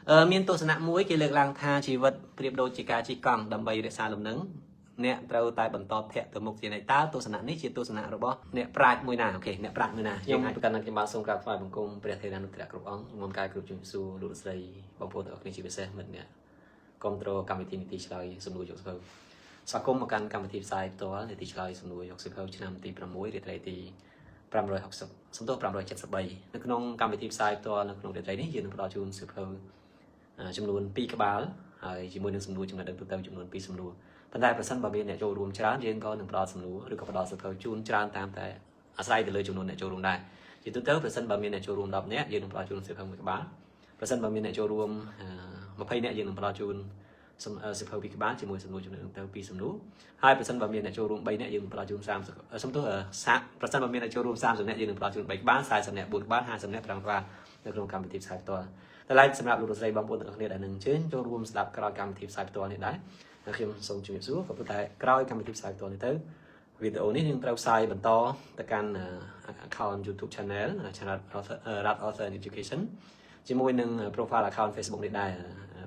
មានទស្សនៈមួយគេលើកឡើងថាជីវិតប្រៀបដូចជាការជិះកង់ដើម្បីរក្សាលំនឹងអ្នកត្រូវតែបន្តធាក់ទៅមុខជានិច្ចតើទស្សនៈនេះជាទស្សនៈរបស់អ្នកប្រាជ្ញមួយណាOK អ្នកប្រាជ្ញមួយណាខ្ញុំអាចប្រកាសថាខ្ញុំបាទសូមក្រាបថ្វាយបង្គំព្រះថេរានុថេរៈគ្រប់អង្គមុនកាយគ្រប់ជំរាបសួរលោកស្រីបងប្អូនទាំងអស់គ្នាជាពិសេសមិត្តអ្នកគ្រប់គ្រងកម្មវិធីនីតិឆ្លើយសំណួរយកសៀវភៅស្វាគមន៍មកកាន់កម្មវិធីផ្សាយផ្ទាល់នីតិឆ្លើយសំណួរយកសៀវភៅឆ្នាំទី6រាត្រីទី560សំទោស573នៅក្នុងកម្មវិធីផ្សាយផ្ទាល់នៅក្នុងរាត្រីនេះយើងនឹងផ្ដល់ជូនសៀវភៅ ចំនួន2ក្បាលហើយជាមួយនឹងសំណួរចំណេះដឹងទូទៅចំនួន2សំណួរប៉ុន្តែប្រសិនបើមានអ្នកចូលរួមច្រើនយើងក៏នឹងផ្ដល់សំណួរឬក៏ផ្ដល់សៀវភៅជូនច្រើនតាមតែអាស្រ័យទៅលើចំនួនអ្នកចូលរួមដែរជាទូទៅប្រសិនបើមានអ្នកចូលរួម10នាក់យើងនឹងផ្ដល់ជូនសៀវភៅមួយក្បាលប្រសិនបើមានអ្នកចូលរួម20នាក់យើងនឹងផ្ដល់ជូនសៀវភៅពីរក្បាលជាមួយសំណួរចំណេះដឹងទៅ2សំណួរហើយប្រសិនបើមានអ្នកចូលរួម3នាក់យើងនឹងផ្ដល់ជូន30សំទោសប្រសិនបើមានអ្នកចូលរួម30នាក់យើងនឹងផ្ដល់ជូន3ក្បាល40នាក់4ក្បាល50នាក់5ក្បាលនៅក្នុងកម្មវិធីផ្សាយផ្ទាល់តែឡែកសម្រាប់លោកលោកស្រីបងប្អូនទាំងអស់គ្នាដែលនឹងអញ្ជើញចូលរួមស្ដាប់ក្រោយកម្មវិធីផ្សាយផ្ទាល់នេះដែរហើយខ្ញុំសូមជម្រាបសួរក៏ប៉ុន្តែក្រោយកម្មវិធីផ្សាយផ្ទាល់នេះទៅវីដេអូនេះនឹងត្រូវផ្សាយបន្តទៅកាន់ account YouTube channel channel Rat Author and Education ជាមួយនឹង profile account Facebook នេះដែរ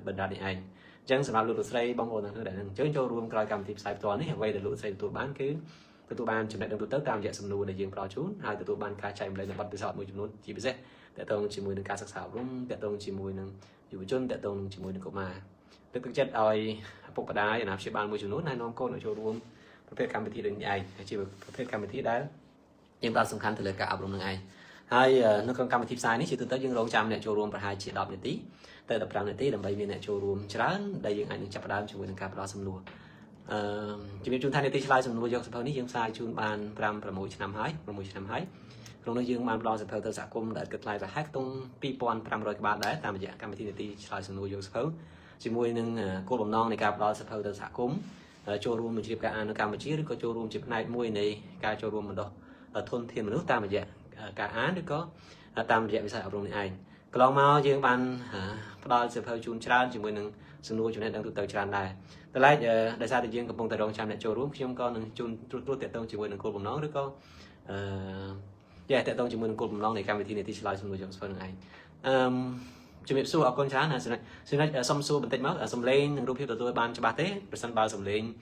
បណ្ដានេះឯងអញ្ចឹងសម្រាប់លោកលោកស្រីបងប្អូនទាំងអស់គ្នាដែលនឹងអញ្ជើញចូលរួមក្រោយកម្មវិធីផ្សាយផ្ទាល់នេះអ្វីដែលលោកស្រីទទួលបានគឺទទួលបានចំណេះដឹងទូទៅតាមរយៈសំណួរដែលយើងផ្ដល់ជូនហើយទទួលបានការចែករំលែកនូវបទពិសោធន៍មួយចំនួនជាពិសេសទាក់ទងជាមួយនឹងការសិក្សាអប់រំទាក់ទងជាមួយនឹងយុវជនទាក់ទងជាមួយនឹងកុមារលើកទឹកចិត្តឲ្យឪពុកម្ដាយអាណាព្យាបាលមួយចំនួនណែនាំកូនឲ្យចូលរួមប្រភេទកម្មវិធីដូចនេះឯងជាប្រភេទកម្មវិធីដែលយើងផ្ដោតសំខាន់ទៅលើការអប់រំនឹងឯងហើយនៅក្នុងកម្មវិធីផ្សាយនេះជាទូទៅយើងរងចាំអ្នកចូលរួមប្រហែលជា10នាទីទៅ15នាទីដើម្បីមានអ្នកចូលរួមច្រើនដែលយើងអាចនឹងចាប់ផ្ដើមជាមួយនឹងការផ្ដល់សំណួរអឺជំរាបជូនថានីតិឆ្លើយសំណួរយកសៀវភៅនេះយើងផ្សាយជូនបាន5 6ឆ្នាំហើយ6ឆ្នាំហើយក្នុងនោះយើងបានផ្ដល់សៀវភៅទៅសហគមន៍ដែលគិតថ្លៃប្រហែលខ្ទង់2500ក្បាលដែរតាមរយៈកម្មវិធីនីតិឆ្លើយសំណួរយកសៀវភៅជាមួយនឹងគោលបំណងនៃការផ្ដល់សៀវភៅទៅសហគមន៍ចូលរួមបញ្ជ្រាបការអាននៅកម្ពុជាឬក៏ចូលរួមជាផ្នែកមួយនៃការចូលរួមបណ្ដុះធនធានមនុស្សតាមរយៈការអានឬក៏តាមរយៈវិស័យអប់រំនេះឯងកន្លងមកយើងបានផ្ដល់សៀវភៅជូនច្រើនជាមួយនឹងសំណួរចំណេះដឹងទូទៅច្រើនដែរតែឡែកដោយសារតែយើងកំពុងតែរងចាំអ្នកចូលរួមខ្ញុំក៏នឹងជូនត្រួសត្រាសទាក់ទងជាមួយនឹងគោលបំណងឬក៏អឺយ៉ាទាក់ទងជាមួយនឹងគោលបំណងនៃកម្មវិធីនីតិឆ្លើយសំណួរយកសៀវភៅនឹងឯងអឺជំរាបសួរអរគុណច្រើនណាសម្រាប់សម្រាប់សុំសួរបន្តិចមកសំឡេងនិងរូបភាពទទួលបានច្បាស់ទេប្រសិនបើសំឡេង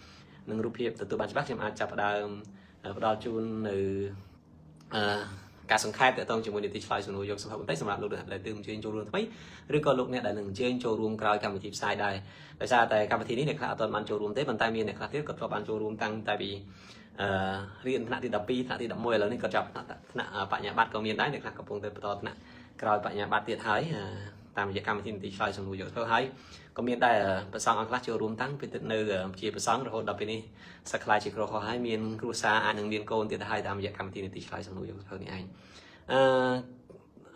និងរូបភាពទទួលបានច្បាស់ខ្ញុំអាចចាប់ផ្ដើមផ្ដល់ជូននៅអឺការសង្ខេបទាក់ទងជាមួយនីតិឆ្លើយសំណួរយកសៀវភៅបន្តិចសម្រាប់លោកអ្នកដែលទើបអញ្ជើញចូលរួមថ្មីឬក៏លោកអ្នកដែលនឹងអញ្ជើញចូលរួមក្រោយកម្មវិធីផ្សាយដែរដោយសារតែកម្មវិធីនេះអ្នកខ្លះអត់ទាន់បានចូលរួមទេប៉ុន្តែមានអ្នកខ្លះទៀតក៏ធ្លាប់បានចូលរួមតាំងតែពីអឺរៀនថ្នាក់ទី12ថ្នាក់ទី11ឥឡូវនេះក៏ចាប់ថ្នាក់បញ្ញាបត្រក៏មានដែរអ្នកខ្លះកំពុងតែបន្តថ្នាក់ក្រោយបញ្ញាបត្រទៀតហើយតាមរយៈកម្មវិធីនីតិឆ្លើយសំណួរយកធ្វើហើយក៏មានដែរប្រសង់អង្គខ្លះចូលរួមតាំងពីនៅជាប្រសង់រហូតដល់ពេលនេះសឹកខ្លាយជាគ្រោះហើយមានគ្រួសារអាចនឹងមានកូនទៀតហើយតាមរយៈកម្មវិធីនីតិឆ្លើយសំណួរយកធ្វើនេះឯង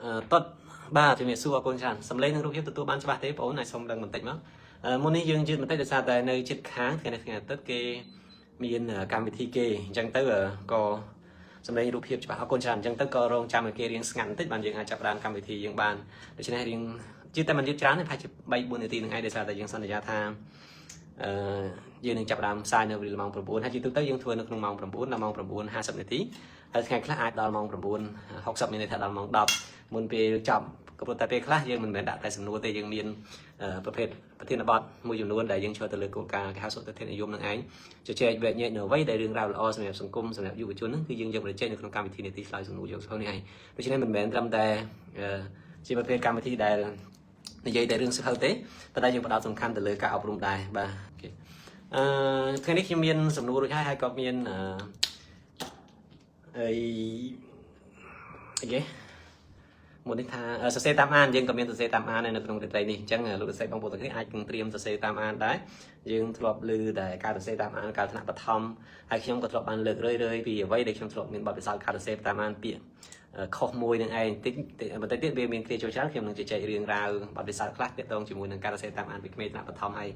អឺតតបាទជំរាបសួរអរគុណច្រើនសំឡេងនិងរូបភាពទទួលបានច្បាស់ទេបងប្អូនអាចសុំដឹងបន្តិចមកមុននេះយើងយឺតបន្តិចដោយសារតែនៅជិតខាងថ្ងៃនេះថ្ងៃអាទិត្យគេមានកម្មវិធីគេអញ្ចឹងទៅក៏សម្លេងរូបភាពច្បាស់អរគុណច្រើនអញ្ចឹងទៅក៏រងចាំឲ្យគេរៀងស្ងាត់បន្តិចបានយើងអាចចាប់ផ្ដើមកម្មវិធីយើងបានដូច្នេះរៀងជឿតែមិនយឺតច្រើនទេប្រហែលជា3 4នាទីនឹងឯងដោយសារតែយើងសន្យាថាអឺយើងនឹងចាប់ផ្ដើមផ្សាយនៅវេលាម៉ោង9ហើយជាទូទៅយើងធ្វើនៅក្នុងម៉ោង9ដល់ម៉ោង9:50នាទីហើយថ្ងៃខ្លះអាចដល់ម៉ោង9:60មានន័យថាដល់ម៉ោង10មុនពេលចប់ក៏ប៉ុន្តែពេលខ្លះយើងមិនមែនដាក់តែសំណួរទេយើងមានប្រភេទប្រធានបទមួយចំនួនដែលយើងចូលទៅលើគោលការណ៍គេហៅសុទិដ្ឋិនិយមនឹងឯងជជែកវែកញែកនៅអ្វីដែលរឿងរ៉ាវល្អសម្រាប់សង្គមសម្រាប់យុវជនហ្នឹងគឺយើងយកមកជែកនៅក្នុងកម្មវិធីនីតិឆ្លើយសំណួរយកសៀវភៅនេះឯងដូច្នេះមិនមែនត្រឹមតែជាប្រភេទកម្មវិធីដែលនិយាយតែរឿងសៀវភៅទេប៉ុន្តែយើងផ្ដោតសំខាន់ទៅលើការអប់រំដែរបាទ OK អឺថ្ងៃនេះខ្ញុំមានសំណួររួចហើយហើយក៏មានអឺអីអីគេមុននេះថាសរសេរតាមអានយើងក៏មានសរសេរតាមអាននៅក្នុងរាត្រីនេះអញ្ចឹងលោកសរសេរបងប្អូនទាំងគ្នាអាចនឹងត្រៀមសរសេរតាមអានដែរយើងធ្លាប់ឮតែការសរសេរតាមអានកាលថ្នាក់បឋមហើយខ្ញុំក៏ធ្លាប់បានលើករឿយៗពីអ្វីដែលខ្ញុំធ្លាប់មានបទពិសោធន៍ការសរសេរតាមអានពាក្យខុសមួយនឹងឯងតិចបន្តិចទៀតវាមានគ្រាចូលច្រើនខ្ញុំនឹងជជែករឿងរ៉ាវបទពិសោធន៍ខ្លះទាក់ទងជាមួយនឹងការសរសេរតាមអានពីក្មេងថ្នាក់បឋមហើយ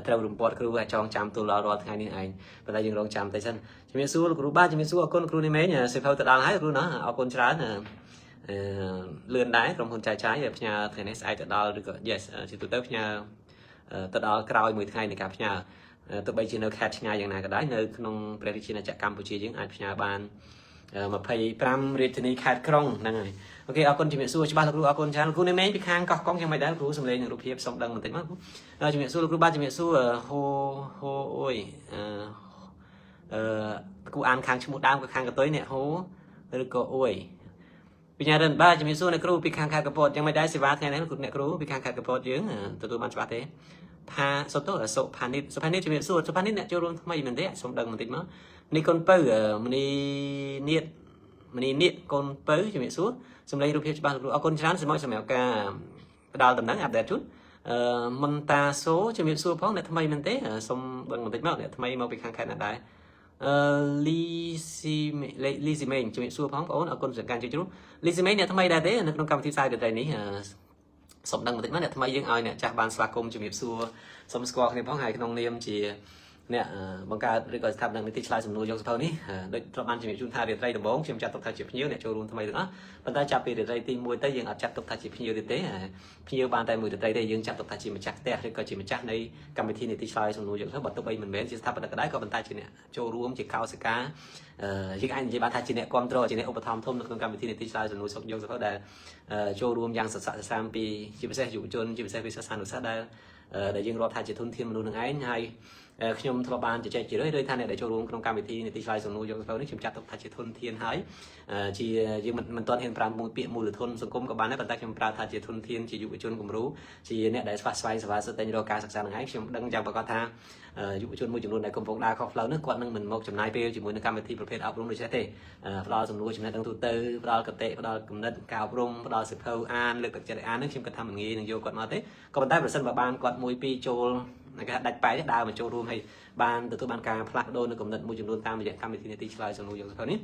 ត្រូវរំពាត់គ្រូឲ្យចងចាំទូលដល់រាល់ថ្ងៃនេះឯងប៉ុន្តែយើងរងចាំតិចសិនជំរាបសួរលោកគ្រូបាទជំរាបសួរអរគុណគ្រូនេះមេងសៀវភៅទៅដល់ហើយគ្រូណាអរគុណច្រើនអឺលឿនដែរក្រុមហ៊ុនចាយចាយផ្ញើថ្ងៃនេះស្អែកទៅដល់ឬក៏ yes ជាទូទៅផ្ញើទៅដល់ក្រោយមួយថ្ងៃនៃការផ្ញើទោះបីជានៅខេត្តឆ្ងាយយ៉ាងណាក៏ដោយនៅក្នុងព្រះរាជាណាចក្រកម្ពុជាយើងអាចផ្ញើបាន 25រាជធានីខេត្តក្រុងហ្នឹងហើយ OK អរគុណជំរាបសួរច្បាស់លោកគ្រូអរគុណច្រើនលោកគ្រូនេមពីខាងកោះកុងយ៉ាងម៉េចដែរលោកគ្រូសំឡេងនិងរូបភាពសូមដឹងបន្តិចមកគ្រូជំរាបសួរលោកគ្រូបាទជំរាបសួរហូហូអូយអឺអឺគូអានខាងឈ្មោះដើមក៏ខាងកតុយនេះហូឬក៏អួយវិញ្ញារិនបាទជំរាបសួរអ្នកគ្រូពីខាងខេត្តកពតយ៉ាងម៉េចដែរសេវាថ្ងៃនេះលោកគ្រូអ្នកគ្រូពីខាងខេត្តកពតយើងទទួលបានច្បាស់ទេផាសុតសុផានិតសុផានិតជំរាបសួរសុផានិតអ្នកចូលរួមថ្មីមែនទេសូមដឹងបន្តិចមកនេះកូនពៅមនីនៀតមនីនៀតកូនពៅជំរាបសួរសំឡេងរូបភាពច្បាស់លោកគ្រូអរគុណច្រើនសម្រាប់ការផ្ដល់ដំណឹង update ជូនអឺមន្តាសូជំរាបសួរផងអ្នកថ្មីមែនទេសូមដឹងបន្តិចមកអ្នកថ្មីមកពីខាងខេត្តណាដែរអឺលីស៊ីលីស៊ីមេងជំរាបសួរផងបងប្អូនអរគុណសម្រាប់ការជួយជ្រុះលីស៊ីមេងអ្នកថ្មីដែរទេនៅក្នុងកម្មវិធីផ្សាយរាត្រីនេះសូមដឹងបន្តិចមកអ្នកថ្មីយើងឲ្យអ្នកចាស់បានស្វាគមន៍ជំរាបសួរសូមស្គាល់គ្នាផងហើយក្នុងនាមជាអ្នកបង្កើតឬក៏ស្ថាបនិកនីតិឆ្លើយសំណួរយកសភៅនេះដូចធ្លាប់បានជំរាបជូនថារាត្រីដំបូងខ្ញុំចាត់ទុកថាជាភ្ញៀវអ្នកចូលរួមថ្មីទាំងអស់ប៉ុន្តែចាប់ពីរាត្រីទី1ទៅយើងអត់ចាត់ទុកថាជាភ្ញៀវទៀតទេភ្ញៀវបានតែមួយរាត្រីទេយើងចាត់ទុកថាជាម្ចាស់ផ្ទះឬក៏ជាម្ចាស់នៃកម្មវិធីនីតិឆ្លើយសំណួរយកសភៅបើទោះបីមិនមែនជាស្ថាបនិកក៏ដោយក៏ប៉ុន្តែជាអ្នកចូលរួមជាកោសិកាយើងអាចនិយាយបានថាជាអ្នកគ្រប់គ្រងជាអ្នកឧបត្ថម្ភធំនៅក្នុងកម្មវិធីនីតិឆ្លើយសំណួរសុខយកសភៅដែលចូលរួមយ៉ាងសស័កសសាមពីជាពិសេសយុវជនជាពិសេសវិសាសានុសិស្សដែលយើងរាប់ថាជាធនធានមនុស្សនឹងឯងហើយខ្ញុំធ្លាប់បានជជែកជារឿយៗថាអ្នកដែលចូលរួមក្នុងកម្មវិធីនីតិឆ្លើយសំណួរយកសភៅនេះខ្ញុំចាត់ទុកថាជាធនធានហើយជាយើងមិនទាន់ហ៊ានប្រើមួយពាក្យមូលធនសង្គមក៏បានដែរប៉ុន្តែខ្ញុំប្រើថាជាធនធានជាយុវជនគំរូជាអ្នកដែលស្វះស្វែងសេវាសិទ្ធិរកការសិក្សានឹងឯងខ្ញុំដឹងយ៉ាងប្រាកដថាយុវជនមួយចំនួនដែលកំពុងដើរខុសផ្លូវនោះគាត់នឹងមិនមកចំណាយពេលជាមួយនឹងកម្មវិធីប្រភេទអប់រំដូចនេះទេផ្ដល់សំណួរចំណេះដឹងទូទៅផ្ដល់កតិផ្ដល់គំនិតការអប់រំផ្ដល់សៀវភៅអានលើកទឹកចិត្តឲ្យអាននេះខ្ញុំគិតថាមិនងាយនឹងយកគាត់មកទេក៏ប៉ុន្តែប្រសិនបើបានគាត់មួយពីរចូលគេថាដាច់បែកដើរមកចូលរួមហើយបានទទួលបានការផ្លាស់ប្ដូរនៅគំនិតមួយចំនួនតាមរយៈកម្មវិធីនីតិឆ្លើយសំណួរយកសភៅនេះ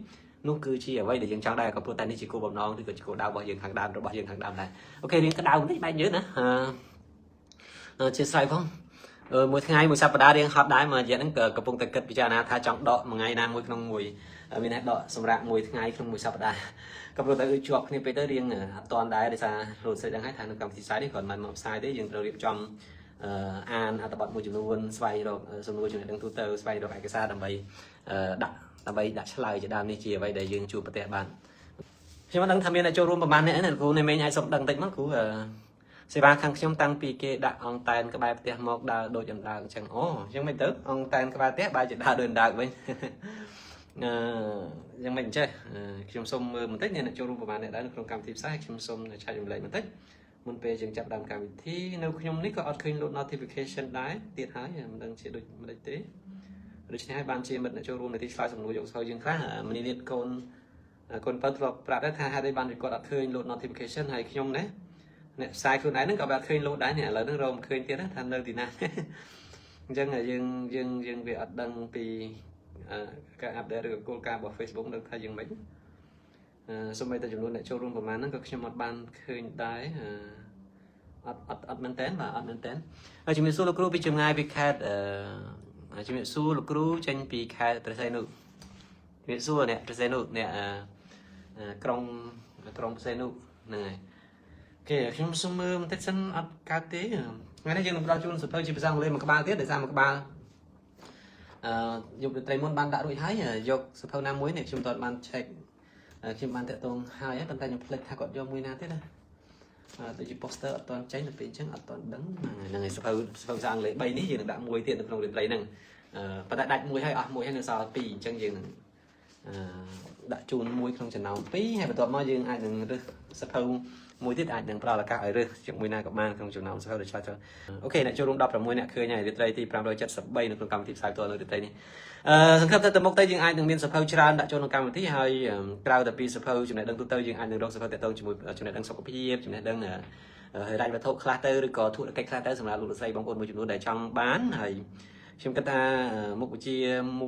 នោះគឺជាអ្វីដែលយើងចង់ដែរក៏ព្រោះតែនេះជាគោលបំណងឬក៏ជាគោលដៅរបស់យើងខាងដើមរបស់យើងខាងដើមដែរ OK រៀងក្តៅបន្តិចបែកញើសណាអឺជាស្រ័យផងមួយថ្ងៃមួយសប្តាហ៍រៀងហត់ដែរមួយរយៈហ្នឹងក៏កំពុងតែគិតពិចារណាថាចង់ដកមួយថ្ងៃណាមួយក្នុងមួយមានតែដកសម្រាប់មួយថ្ងៃក្នុងមួយសប្តាហ៍ក៏ព្រោះតែគឺជាប់គ្នាពេកទៅរៀងអត់តាន់ដែរដោយសារលោកស្រីដឹងហើយថានៅកម្មវិធីផ្សាយនេះគ្រាន់តែមកផ្សាយទេយើងត្រូវរៀបចំអានអត្ថបទមួយចំនួនស្វែងរកសំណួរចំណេះដឹងទូទៅស្វែងរកឯកសារដើម្បីដាក់ដើម្បីដាក់ឆ្លើយជាដើមនេះជាអ្វីដែលយើងជួបប្រទះបានខ្ញុំមិនដឹងថាមានអ្នកចូលរួមប្រហែលអ្នកណាគ្រូនៃមេងអាចសុំដឹងតិចមកគ្រូសេវាខាងខ្ញុំតាំងពីគេដាក់អង្តែនក្បែរផ្ទះមកដើរដូចអណ្ដើកអញ្ចឹងអូអញ្ចឹងមិនទៅអង្តែនក្បែរផ្ទះបែរជាដើរដូចអណ្ដើកវិញអឺយ៉ាងម៉េចអញ្ចេះខ្ញុំសូមមើលបន្តិចអ្នកចូលរួមប្រហែលអ្នកដែរនៅក្នុងកម្មវិធីផ្សាយខ្ញុំសូមឆែករំលែកបន្តិចមុនពេលយើងចាប់ដើមកម្មវិធីនៅខ្ញុំនេះក៏អត់ឃើញលោត notification ដែរទៀតហើយមិនដឹងជាដូចម្ដេចទេដូច្នេះហើយបានជាមិត្តអ្នកចូលរួមនៅទីឆ្លើយសំណួរយកសោយើងខ្លះមនីនេះកូនកូនបើធ្លាប់ប្រាប់ដែរថាហេតុអីបានគាត់អត់ឃើញលោត notification ហើយខ្ញុំណាអ្នកផ្សាយខ្លួនឯងហ្នឹងក៏អត់ឃើញលោតដែរនេះឥឡូវហ្នឹងរកមិនឃើញទៀតថានៅទីណាអញ្ចឹងយើងយើងយើងវាអត់ដឹងពីការ update ឬក៏គោលការណ៍របស់ Facebook ដឹងថាយ៉ាងម៉េចសូម្បីតែចំនួនអ្នកចូលរួមប្រហែលហ្នឹងក៏ខ្ញុំអត់បានឃើញដែរអត់អត់អត់មែនតើបាទអត់មែនតើហើយជំរាបសួរលោកគ្រូពីចម្ងាយពីខេត្តអឺជំរាបសួរលោកគ្រូចេញពីខេត្តព្រះសីហនុជំរាបសួរអ្នកព្រះសីហនុអ្នកក្រុងក្រុងព្រះសីហនុហ្នឹងហើយគេខ្ញុំសុំមើលបន្តិចសិនអត់កើតទេថ្ងៃនេះយើងនឹងផ្ដល់ជូនសភៅជាភាសាអង់គ្លេសមួយក្បាលទៀតដោយសារមួយក្បាលអឺយប់ត្រីមុនបានដាក់រួចហើយយកសភៅណាមួយនេះខ្ញុំតបាន check ខ្ញុំបានតាក់ទងហើយប៉ុន្តែខ្ញុំភ្លេចថាគាត់យកមួយណាទៀតណាដូចជា poster អត់ទាន់ចេញទៅពេលអញ្ចឹងអត់ទាន់ដឹងហ្នឹងហើយសភៅសភៅភាសាអង់គ្លេស3នេះយើងនឹងដាក់មួយទៀតនៅក្នុងរាត្រីហ្នឹងប៉ុន្តែដាច់មួយហើយអស់មួយហើយនៅសល់2អញ្ចឹងយើងនឹងអឺដាក់ជូនមួយក្នុងចំណោម2ហើយបន្ទាប់មកយើងអាចនឹងរើសសភៅមួយទៀតអាចនឹងផ្ដល់ឱកាសឲ្យរើសជាមួយណាក៏បានក្នុងចំណោមសភៅដែលឆ្លើយត្រូវ OK អ្នកចូលរួម16អ្នកឃើញហើយរាត្រីទី573នៅក្នុងកម្មវិធីផ្សាយផ្ទាល់នៅរាត្រីនេះអឺសង្ឃឹមថាទៅមុខទៅយើងអាចនឹងមានសភៅច្រើនដាក់ចូលក្នុងកម្មវិធីហើយក្រៅតែពីសភៅចំណេះដឹងទូទៅយើងអាចនឹងរកសភៅតាក់ទងជាមួយចំណេះដឹងសុខភាពចំណេះដឹងហិរញ្ញវត្ថុខ្លះទៅឬក៏ធុរកិច្ចខ្លះទៅសម្រាប់លោកលោកស្រីបងប្អូនមួយចំនួនដែលចង់បានហើយខ្ញុំគិតថាមុខវិជ្ជា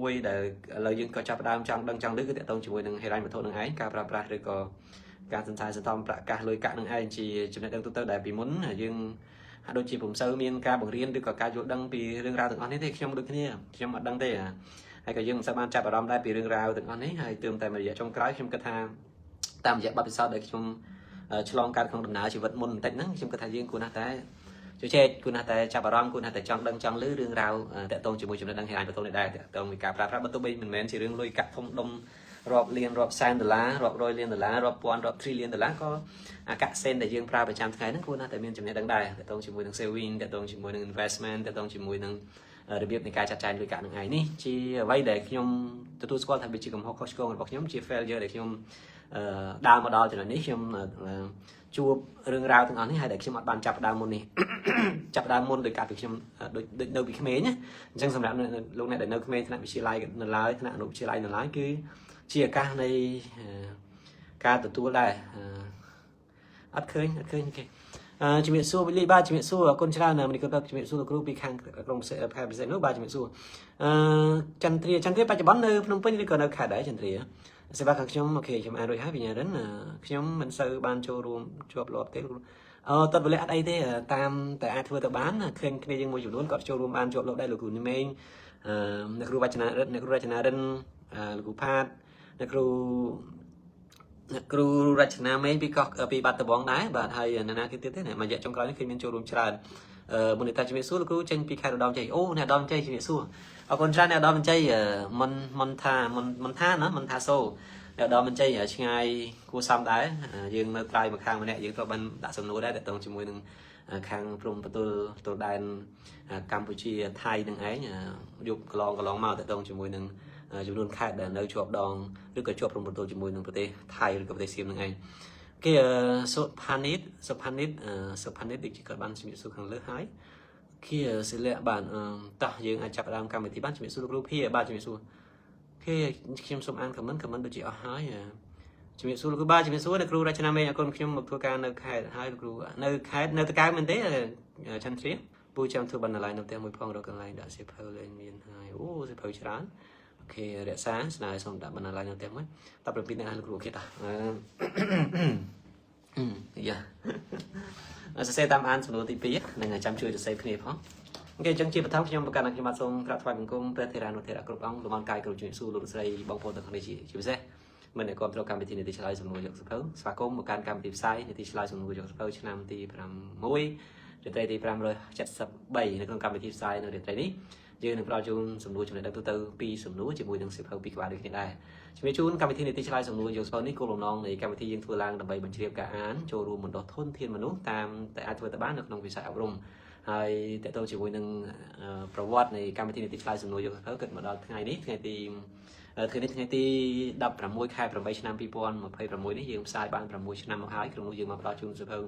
មួយដែលឥឡូវយើងក៏ចាប់ផ្ដើមចង់ដឹងចង់ឮគឺតាក់ទងជាមួយនឹងហិរញ្ញវត្ថុនឹងឯងការប្រើប្រាស់ឬក៏ការសន្សំសន្សំប្រាក់កាសលុយកាក់នឹងឯងជាចំណេះដឹងទូទៅដែលពីមុនយើងហាក់ដូចជាពុំសូវមានការបង្រៀនឬក៏ការយល់ដឹងពីរឿងរ៉ាវទាំងអស់នេះទេខ្ញុំដូចគ្នាខ្ញុំអត់ដឹងទេហើយក៏យើងមិនសូវបានចាប់អារម្មណ៍ដែរពីរឿងរ៉ាវទាំងអស់នេះហើយទើបតែមួយរយៈចុងក្រោយខ្ញុំគិតថាតាមរយៈបទពិសោធន៍ដែលខ្ញុំឆ្លងកាត់ក្នុងដំណើរជីវិតមុនបន្តិចហ្នឹងខ្ញុំគិតថាយើងគួរណាស់តែជជែកគួរណាស់តែចាប់អារម្មណ៍គួរណាស់តែចង់ដឹងចង់ឮរឿងរ៉ាវតាក់ទងជាមួយចំណេះដឹងហិរញ្ញវត្ថុនេះដែរតាក់ទងមួយការប្រើប្រាស់បើទោះបីមិនមែនជារឿងលុយកាក់ធំដុំ រាប់លានរាប់សែនដុល្លាររាប់រយលានដុល្លាររាប់ពាន់រាប់ trillion ដុល្លារក៏អាកាក់សេនដែលយើងប្រើប្រចាំថ្ងៃហ្នឹងគួរណាស់តែមានចំណេះដឹងដែរតកតងជាមួយនឹង saving តកតងជាមួយនឹង investment តកតងជាមួយនឹងរបៀបនៃការចាត់ចែងលុយកាក់នឹងឯងនេះជាអ្វីដែលខ្ញុំទទួលស្គាល់ថាវាជាកំហុសខុសឆ្គងរបស់ខ្ញុំជា failure ដែលខ្ញុំអឺដើរមកដល់ចំណុចនេះខ្ញុំជួបរឿងរ៉ាវទាំងអស់នេះហើយដែលខ្ញុំអត់បានចាប់ផ្ដើមមុននេះ ចាប់ផ្ដើមមុនដោយកាលពីខ្ញុំដូចដូចនៅពីក្មេងណាអញ្ចឹងសម្រាប់លោកអ្នកដែលនៅក្មេងថ្នាក់វិទ្យាល័យនៅឡើយថ្នាក់អនុវិទ្យាល័យនៅឡើយគឺជាឱកាសនៃការទទួលដែរអត់ឃើញអត់ឃើញគេអឺជំរាបសួរវិលីបាទជំរាបសួរអរគុណច្រើនមនីគុណជំរាបសួរលោកគ្រូពីខាងក្រុមខេត្តពិសេសនោះបាទជំរាបសួរអឺចន្ទ្រាចន្ទ្រាបច្ចុប្បន្ននៅភ្នំពេញឬក៏នៅខេត្តដែរចន្ទ្រាសេវាខាងខ្ញុំ OK ខ្ញុំអានរួចហើយវិញ្ញារិនខ្ញុំមិនសូវបានចូលរួមជាប់លាប់ទេអឺតតវលៈអត់អីទេតាមតែអាចធ្វើទៅបានឃើញគ្នាយើងមួយចំនួនគាត់ចូលរួមបានជាប់លាប់ដែរលោកគ្រូនិមេងអឺអ្នកគ្រូវចនារិទ្ធអ្នកគ្រូរចនារិនលោកគ្រូផាតអ្នកគ្រូរចនាមេងពីកោះពីបាត់ដបងដែរបាទហើយនរណាគេទៀតទេមួយរយៈចុងក្រោយនេះឃើញមានចូលរួមច្រើនអឺមុននេះតាជំរាបសួរលោកគ្រូចេញពីខេត្តឧត្តរជ័យអូអ្នកឧត្តរជ័យជំរាបសួរអរគុណច្រើនអ្នកឧត្តរជ័យមុនមុនថាមុនមុនថាណាមុនថាសូអ្នកឧត្តរជ័យឆ្ងាយគួរសមដែរយើងនៅត្រើយមកខាងម្នាក់យើងធ្លាប់បានដាក់សំណួរដែរតកតងជាមួយនឹងខាងព្រំប្រទល់ទល់ដែនកម្ពុជាថៃនឹងឯងយប់កន្លងកន្លងមកតកតងជាមួយនឹងចំនួនខេត្តដែលនៅជាប់ដងឬក៏ជាប់ព្រំប្រទល់ជាមួយនឹងប្រទេសថៃឬក៏ប្រទេសសៀមនឹងឯងគេសុផានិតសុផានិតសុផានិតដូចជាគាត់បានជំរាបសួរខាងលើហើយគេសិលៈបាទតោះយើងអាចចាប់ផ្ដើមកម្មវិធីបានជំរាបសួរលោកគ្រូភាបាទជំរាបសួរគេខ្ញុំសូមអាន comment comment ដូចជាអស់ហើយជំរាបសួរលោកគ្រូបាទជំរាបសួរអ្នកគ្រូរចនាមេអរគុណខ្ញុំមកធ្វើការនៅខេត្តហើយលោកគ្រូនៅខេត្តនៅតកៅមែនទេចន្ទ្រាពូចាំធ្វើបណ្ណាល័យនៅផ្ទះមួយផងរកកន្លែងដាក់សៀវភៅលែងមានហើយអូសៀវភៅច្រើន OK រក្សាស្នើសុំដាក់បណ្ណាល័យនៅផ្ទះមួយ17នាក់លោកគ្រូ OK តោះអឺយ៉ាសរសេរតាមអានសំណួរទី2នឹងចាំជួយសរសេរគ្នាផង OK អញ្ចឹងជាបឋមខ្ញុំប្រកាសថាខ្ញុំបាទសូមក្រាបថ្វាយបង្គំព្រះថេរានុថេរៈគ្រប់អង្គលំអរកាយគ្រប់ជំរាបសួរលោកស្រីបងប្អូនទាំងគ្នាជាពិសេសមិនដែលគ្រប់គ្រងកម្មវិធីនីតិឆ្លើយសំណួរយកសភៅស្វាគមន៍មកកាន់កម្មវិធីផ្សាយនីតិឆ្លើយសំណួរយកសភៅឆ្នាំទី6រាត្រីទី573នៅក្នុងកម្មវិធីផ្សាយនៅរាត្រីនេះយើងនឹងផ្ដល់ជូនសំណួរចំណេះដឹងទូទៅពីរសំណួរជាមួយនឹងសៀវភៅពីរក្បាលដូចគ្នាដែរជំរាបជូនកម្មវិធីនីតិឆ្លើយសំណួរយកសភៅនេះគោលបំណងនៃកម្មវិធីយើងធ្វើឡើងដើម្បីបញ្ជ្រាបការអានចូលរួមបណ្ដុះធនធានមនុស្សតាមតែអាចធ្វើទៅបាននៅក្នុងវិស័យអប់រំហើយតកតងជាមួយនឹងប្រវត្តិនៃកម្មវិធីនីតិឆ្លើយសំណួរយកសភៅគិតមកដល់ថ្ងៃនេះថ្ងៃទីថ្ងៃនេះថ្ងៃទី16ខែ8ឆ្នាំ2026នេះយើងផ្សាយបាន6ឆ្នាំមកហើយក្នុងនោះយើងមកផ្ដល់ជូនសភៅ